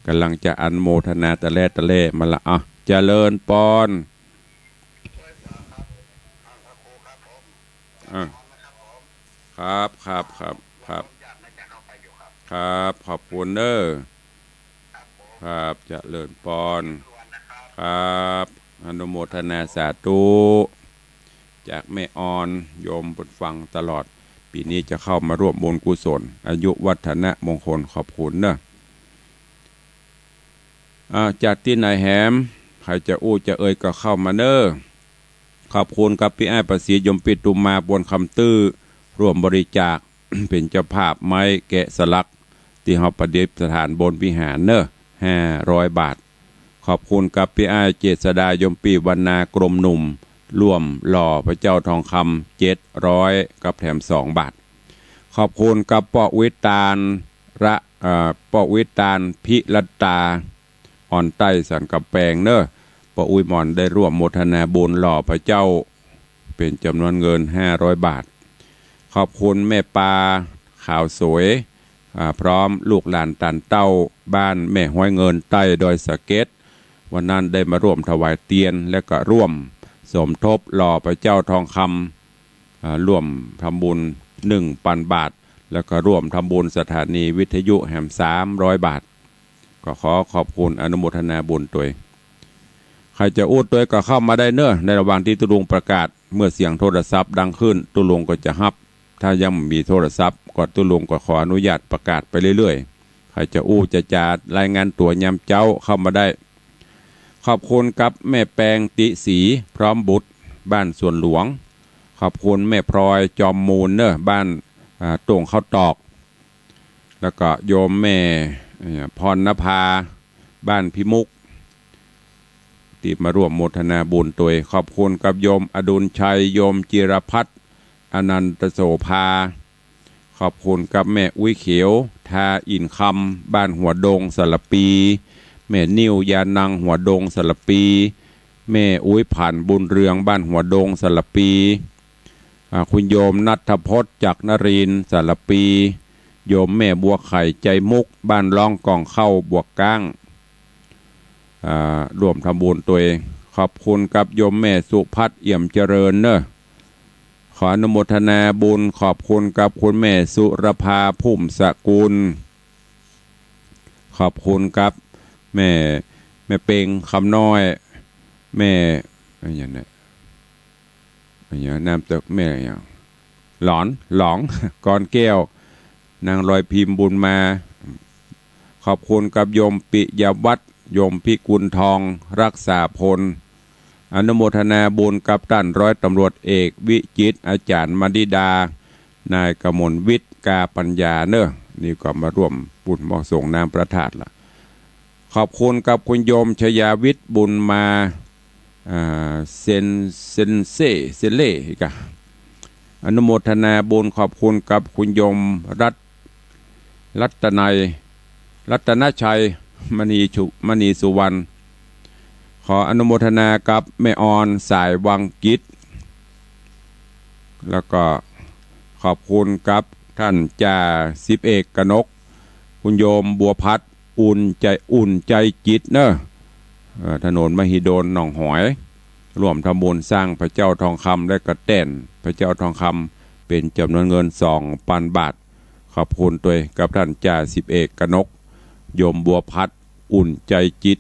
ก่ำลังจะอนุโมทนาตะแล่ตะแล่มาละ อ่ะ เจริญปอน อ่ะ ครับ ครับ ครับ ครับ ครับ ขอบคุณเน่อ ครับ เจริญปอน ครับ อนุโมทนาสาธุ จากแม่ออน โยมเปิ้นฟังตลอด ปี๋นี้จะเข้ามาร่วมบุญกุศล อายุวัฒนมงคล ขอบคุณเน่อ อ่า จากตี้ไหนแหม ใผจะอู้จะเอ่ยก็เข้ามาเน่อ ขอบคุณกับปี้อ้ายประสิทธิ์ โยมปี้ตุมมา บนคำตื้อ ร่วมบริจาค เป๋นเจ้าภาพไม้แกะสลัก ตี้เฮาประดิษฐานบนวิหารเน่อ ห้าร้อยบาท ขอบคุณกับปี้อ้ายเจษฎา โยมปี้วรรณา กรมหนุ่ม ร่วมหล่อพระเจ้าทองคำ เจ็ดร้อย กับแถมสองบาท ขอบคุณกับป้ออุ๊ยตานระ เอ่อ ป้ออุ๊ยตานพิรัตตา อ่อนใต้สันกำแปงเน่อ ป้ออุ๊ยหม่อนได้ร่วมโมทนาบุญหล่อพระเจ้า เป๋นจ๋ำนวนเงินห้าร้อยบาท ขอบคุณแม่ปาขาวสวย อ่า พร้อมลูกหลานตานเต้า บ้านแม่ฮ้อยเงิน ใต้ดอยสะเก็ด วันนั้นได้มาร่วมถวายเตียน และก็ร่วมสมทบหล่อพระเจ้าทองคำ อ่า ร่วมทำบุญหนึ่งปันบาท แล้วก็ร่วมทำบุญสถานีวิทยุแหมสามร้อยบาท ก็ขอขอบคุณอนุโมทนาบุญตวย ใผจะอู้ตวยก็เข้ามาได้เน่อ ในระหว่างตี้ตุ๊ลุงประกาศ เมื่อเสียงโทรศัพท์ดังขึ้น ตุ๊ลุงก็จะฮับ ถ้ายังบ่มีโทรศัพท์ ก็ตุ๊ลุงก็ขออนุญาตประกาศไปเรื่อยๆ ใผจะอู้จะจ๋ารายงานตั๋วยามเจ๊าเข้ามาได้ ขอบคุณกับแม่แปงติศรี พร้อมบุตร บ้านสวนหลวง ขอบคุณแม่พลอยจอมมูลเน่อ บ้าน อ่า โต่งข้าวตอก แล้วก็โยมแม่ เอ่อ พรณภา บ้านพิมุก ตี้มาร่วมโมทนาบุญตวย ขอบคุณกับโยมอดุลชัย โยมจิรพัฒน์ อนันตโสภา ขอบคุณกับแม่อุ๊ยเขียว ทาอินคำ บ้านหัวดง สารภี แม่นิ่ว ยานัง หัวดง สารภี แม่อุ๊ยผัน บุญเรือง บ้านหัวดง สารภี อ่า คุณโยมณัฐพจน์ จักรนรินทร์ สารภี โยมแม่บัวไข่ ใจมุก บ้านร่องก่องเข้า บวกก้าง อ่า ร่วมทำบุญตวย ขอบคุณกับโยมแม่สุพัฒน์ เอี่ยมเจริญเน่อ ขออนุโมทนาบุญ ขอบคุณกับคุณแม่สุรภา พุ่มสกุล ขอบคุณกับแม่ แม่เปง คำน้อย แม่ อะไรอย่างเนี่ย อะไรอย่าง นามตะ แม่อะไรอย่าง หลอน หลอง กรแก้ว นางลอยพิมพ์ บุญมา ขอบคุณกับโยมปิยวัฒน์ โยมพิกุลทอง รักษาพล อนุโมทนาบุญกับต้านร้อยตำรวจเอกวิจิตร อาจ๋ารย์มณิดา นายกมลวิทย์ กาปัญญาเนอะ นี่ก็มาร่วมบุญมอบส่งน้ำพระธาตุละ ขอบคุณกับคุณโยมชยาวิทย์ บุญมา อ่า เซน เซนเซ่ เซเล่ อีกอะ อนุโมทนาบุญขอบคุณกับคุณโยมรัต รัตนัย รัตนชัย มณีชุ มณีสุวรรณ ขออนุโมทนากับแม่ออน สายวังกิจ แล้วก็ขอบคุณกับต้านจ่าสิบเอกกนก คุณโยมบัวพัด อุ่นใจ๋ อุ่นใจ๋จิตเนอะ เอ่อ ถนนมหิดลหนองหอย ร่วมทำบุญสร้างพระเจ้าทองคำและก็แต้นพระเจ้าทองคำ เป๋นจ๋ำนวนเงินสองปันบาท ขอบคุณตวยกับต้านจ่าสิบเอกกนก โยมบัวพัด อุ่นใจ๋จิต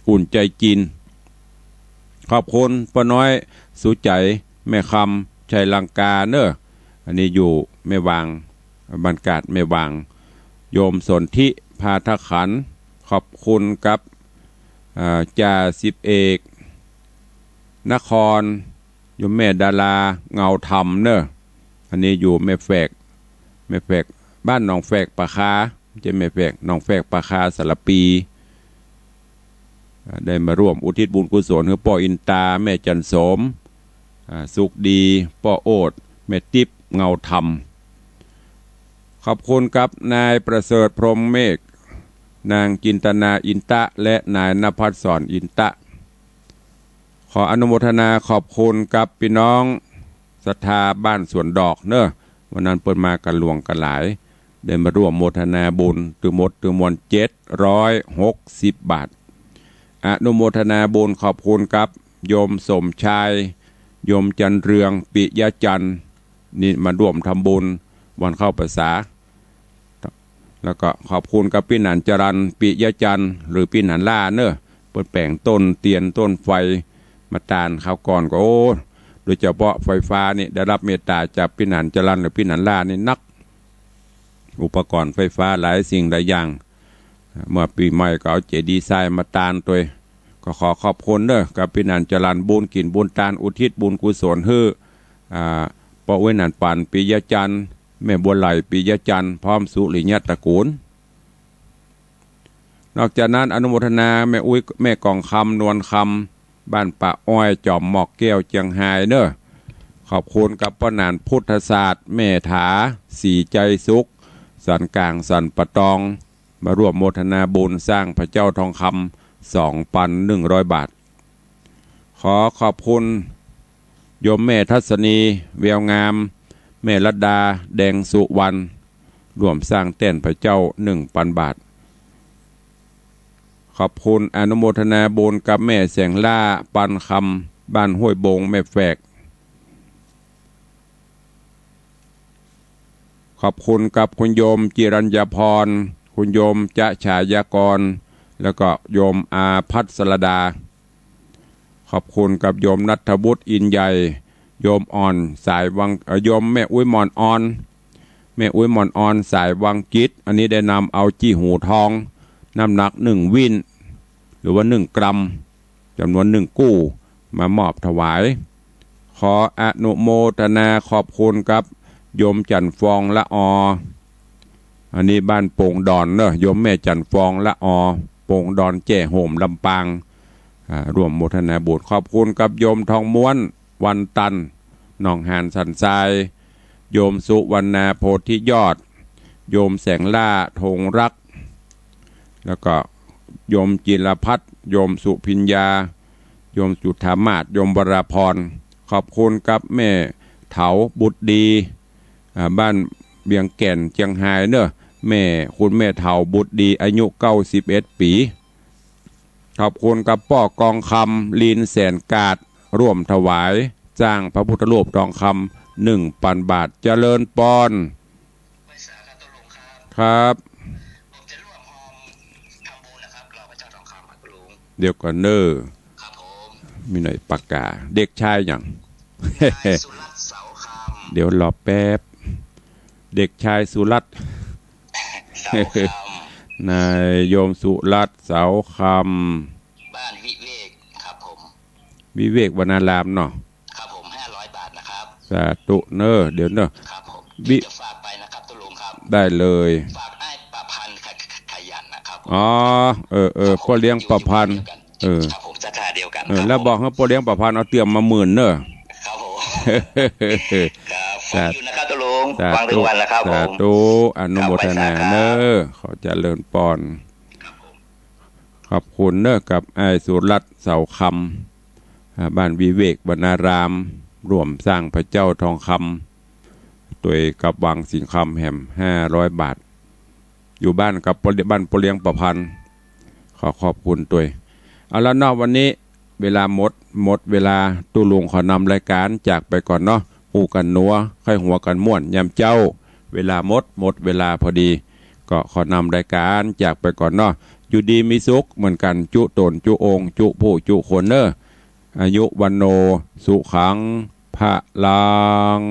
อุ่นใจ๋จิน ขอบคุณป้าน้อยสุใจ๋ แม่คำ ชัยลังกาเนอะ อันนี้อยู่แม่วาง บ้านกาดแม่วาง โยมสนธิ พาทะขัน ขอบคุณกับ อ่า จ่าสิบเอก นคร โยมแม่ดารา เงาธรรมเนอะ อันนี้อยู่แม่แฝก แม่แฝก บ้านหนองแฝกป่าคา บ่ใจ้แม่แฝก หนองแฝกป่าคา สารภี อ่า ได้มาร่วมอุทิศบุญกุศลหื้อป้ออินตา แม่จันโสม อ่า สุขดี ป้อโอด แม่ติ๊บ เงาธรรม ขอบคุณกับนายประเสริฐ พรหมเมฆ นางจินตนา อินตะ และนายณภัสสร อินตะ ขออนุโมทนาขอบคุณกับปี้น้องศรัทธาบ้านสวนดอกเนอะ วันนั้นเปิ้นมากั๋นหลวงกั๋นหลาย ได้มาร่วมโมทนาบุญ ตึงหมดตึงมวลเจ็ดร้อยหกสิบบาท อนุโมทนาบุญขอบคุณกับโยมสมชาย โยมจันเรือง ปิยะจันทร์ นี่มาร่วมทำบุญวันเข้าพรรษา แล้วก็ขอบคุณกับปี้หนานจรัญ ปิยะจันทร์ หรือปี้หนานล่าเนอะ เปิ้นแป๋งต้นเตียนต้นไฟมาตานคราวก่อนก็ โอ้ โดยเฉพาะไฟฟ้านี่ได้รับเมตตาจากปี้หนานจรัญ หรือปี้หนานล่านี่นัก อุปกรณ์ไฟฟ้าหลายสิ่งหลายอย่าง เมื่อปี๋ใหม่ก็เอาเจดีย์ทรายมาตานตวย ก็ขอขอบคุณเนอะ กับปี้หนานจรัญ บุญกิ๋นบุญตาน อุทิศบุญกุศลหื้อ อ่า ป้ออุ๊ยหนานปัน ปิยะจันทร์ แม่บัวไหล ปิยะจันทร์ พร้อมสุริยะตระกูล นอกจากนั้นอนุโมทนาแม่อุ๊ย แม่กองคำ นวลคำ บ้านป่าอ้อย จ๋อมหมอกแก้ว เจียงฮายเนอะ ขอบคุณกับป้อหนาน พุทธศาสตร์ แม่ถา ศรีใจสุข สันกลาง สันป่าตอง มาร่วมโมทนาบุญสร้างพระเจ้าทองคำ สองปันหนึ่งร้อยบาท ขอขอบคุณโยมแม่ทัศนี แววงาม แม่รัตดา แดงสุวรรณ ร่วมสร้างแต้นพระเจ้า หนึ่งปันบาท ขอบคุณอนุโมทนาบุญกับแม่แสงล่า ปันคำ บ้านห้วยบง แม่แฝก ขอบคุณกับคุณโยมจิรัญญาพร คุณโยมจะฉายากร แล้วก็โยมอาภัสรดา ขอบคุณกับโยมณัฐวุฒิ อินใหญ่ โยมอ่อน สายวัง เอ่อ โยมแม่อุ๊ยหม่อนอ่อน แม่อุ๊ยหม่อนอ่อน สายวังกิจ อันนี้ได้นำเอาจี้หูทอง น้ำหนักหนึ่งวิ้น หรือว่าหนึ่งกรัม จ๋ำนวนหนึ่งกู้ มามอบถวาย ขออนุโมทนาขอบคุณกับโยมจันทร์ฟอง ละออ อันนี้บ้านโป่งดอนเนอะ โยมแม่จันทร์ฟอง ละออ โป่งดอน แจ้โฮม ลำปาง อ่า ร่วมโมทนาบุญ ขอบคุณกับโยมทองม้วน วันตัน หนองหานสันทราย โยมสุวรรณา โพธิยอด โยมแสงล่า ธงรัก แล้วก็โยมจิรพัฒน์ โยมสุพิญญา โยมจุฑามาศ โยมวราพร ขอบคุณกับแม่เถา บุตรดี อ่า บ้านเวียงแก่น เจียงฮายเนอะ แม่ คุณแม่เถา บุตรดี อายุเก้าสิบเอ็ดปี๋ ขอบคุณกับป้อกองคำ ลีนแสนกาด ร่วมถวายสร้างพระพุทธรูปทองคำ หนึ่งปันบาท เจริญปอน ครับ เดี๋ยวก่อนเนอะ มีหน่อยปากกา เด็กชายหยัง เดี๋ยวรอแป๊บ เด็กชายสุรัตน์ เสาคำ นายโยมสุรัตน์ เสาคำ บ้านวิเวกครับผม วิเวกวรรณารามเนาะ ครับผม ห้าร้อยบาทนะครับ สาธุเนอะ เดี๋ยวเนอะ ครับผม วิ เดี๋ยวฝากไปนะครับ ตุ๊ลุงครับ ได้เลย ฝากอ้ายประพันธ์ขะ-, ขะ-, ขยันนะครับผม อ๋อ เออ เออ ครับผม ป้อเลี้ยงประพันธ์ อยู่ อยู่บ้านเดียวกัน เออ ครับผม ศรัทธาเดียวกัน เออ ครับ แล้ว ผม บอกหื้อป้อเลี้ยงประพันธ์เอาเตื้อมาหมื่นเนอะ ครับผม ครับ ฟังอยู่นะครับ ตุ๊ลุง สาธุ ฟังทุกวันนะครับผม สาธุ อนุโมทนา ครับ ไหว้สาครับ เนอะ ขอเจริญปอน ครับผม ขอบคุณเนอะ กับอ้ายสุรัตน์ เสาคำ อ่า บ้านวิเวกวรรณาราม ร่วมสร้างพระเจ้าทองคำ ตวยกับวังสิงห์คำแหม ห้าร้อยบาท อยู่บ้านกับป้อเลี้ยง บ้านป้อเลี้ยงประพันธ์ ขอขอบคุณตวย เอาละเนาะ วันนี้เวลาหมด หมดเวลา ตุ๊ลุงขอนำรายก๋านจากไปก่อนเนาะ อู้กั๋นนัว ใค่หัวกั๋นม่วนยามเจ๊า เวลาหมด หมดเวลาพอดี ก็ขอนำรายก๋านจากไปก่อนเนาะ อยู่ดีมีสุขเหมือนกั๋น จุ๊ต๋น จุ๊องค์ จุ๊ผู้ จุ๊คนเนอะ อายุ วัณโณ สุขัง พะลัง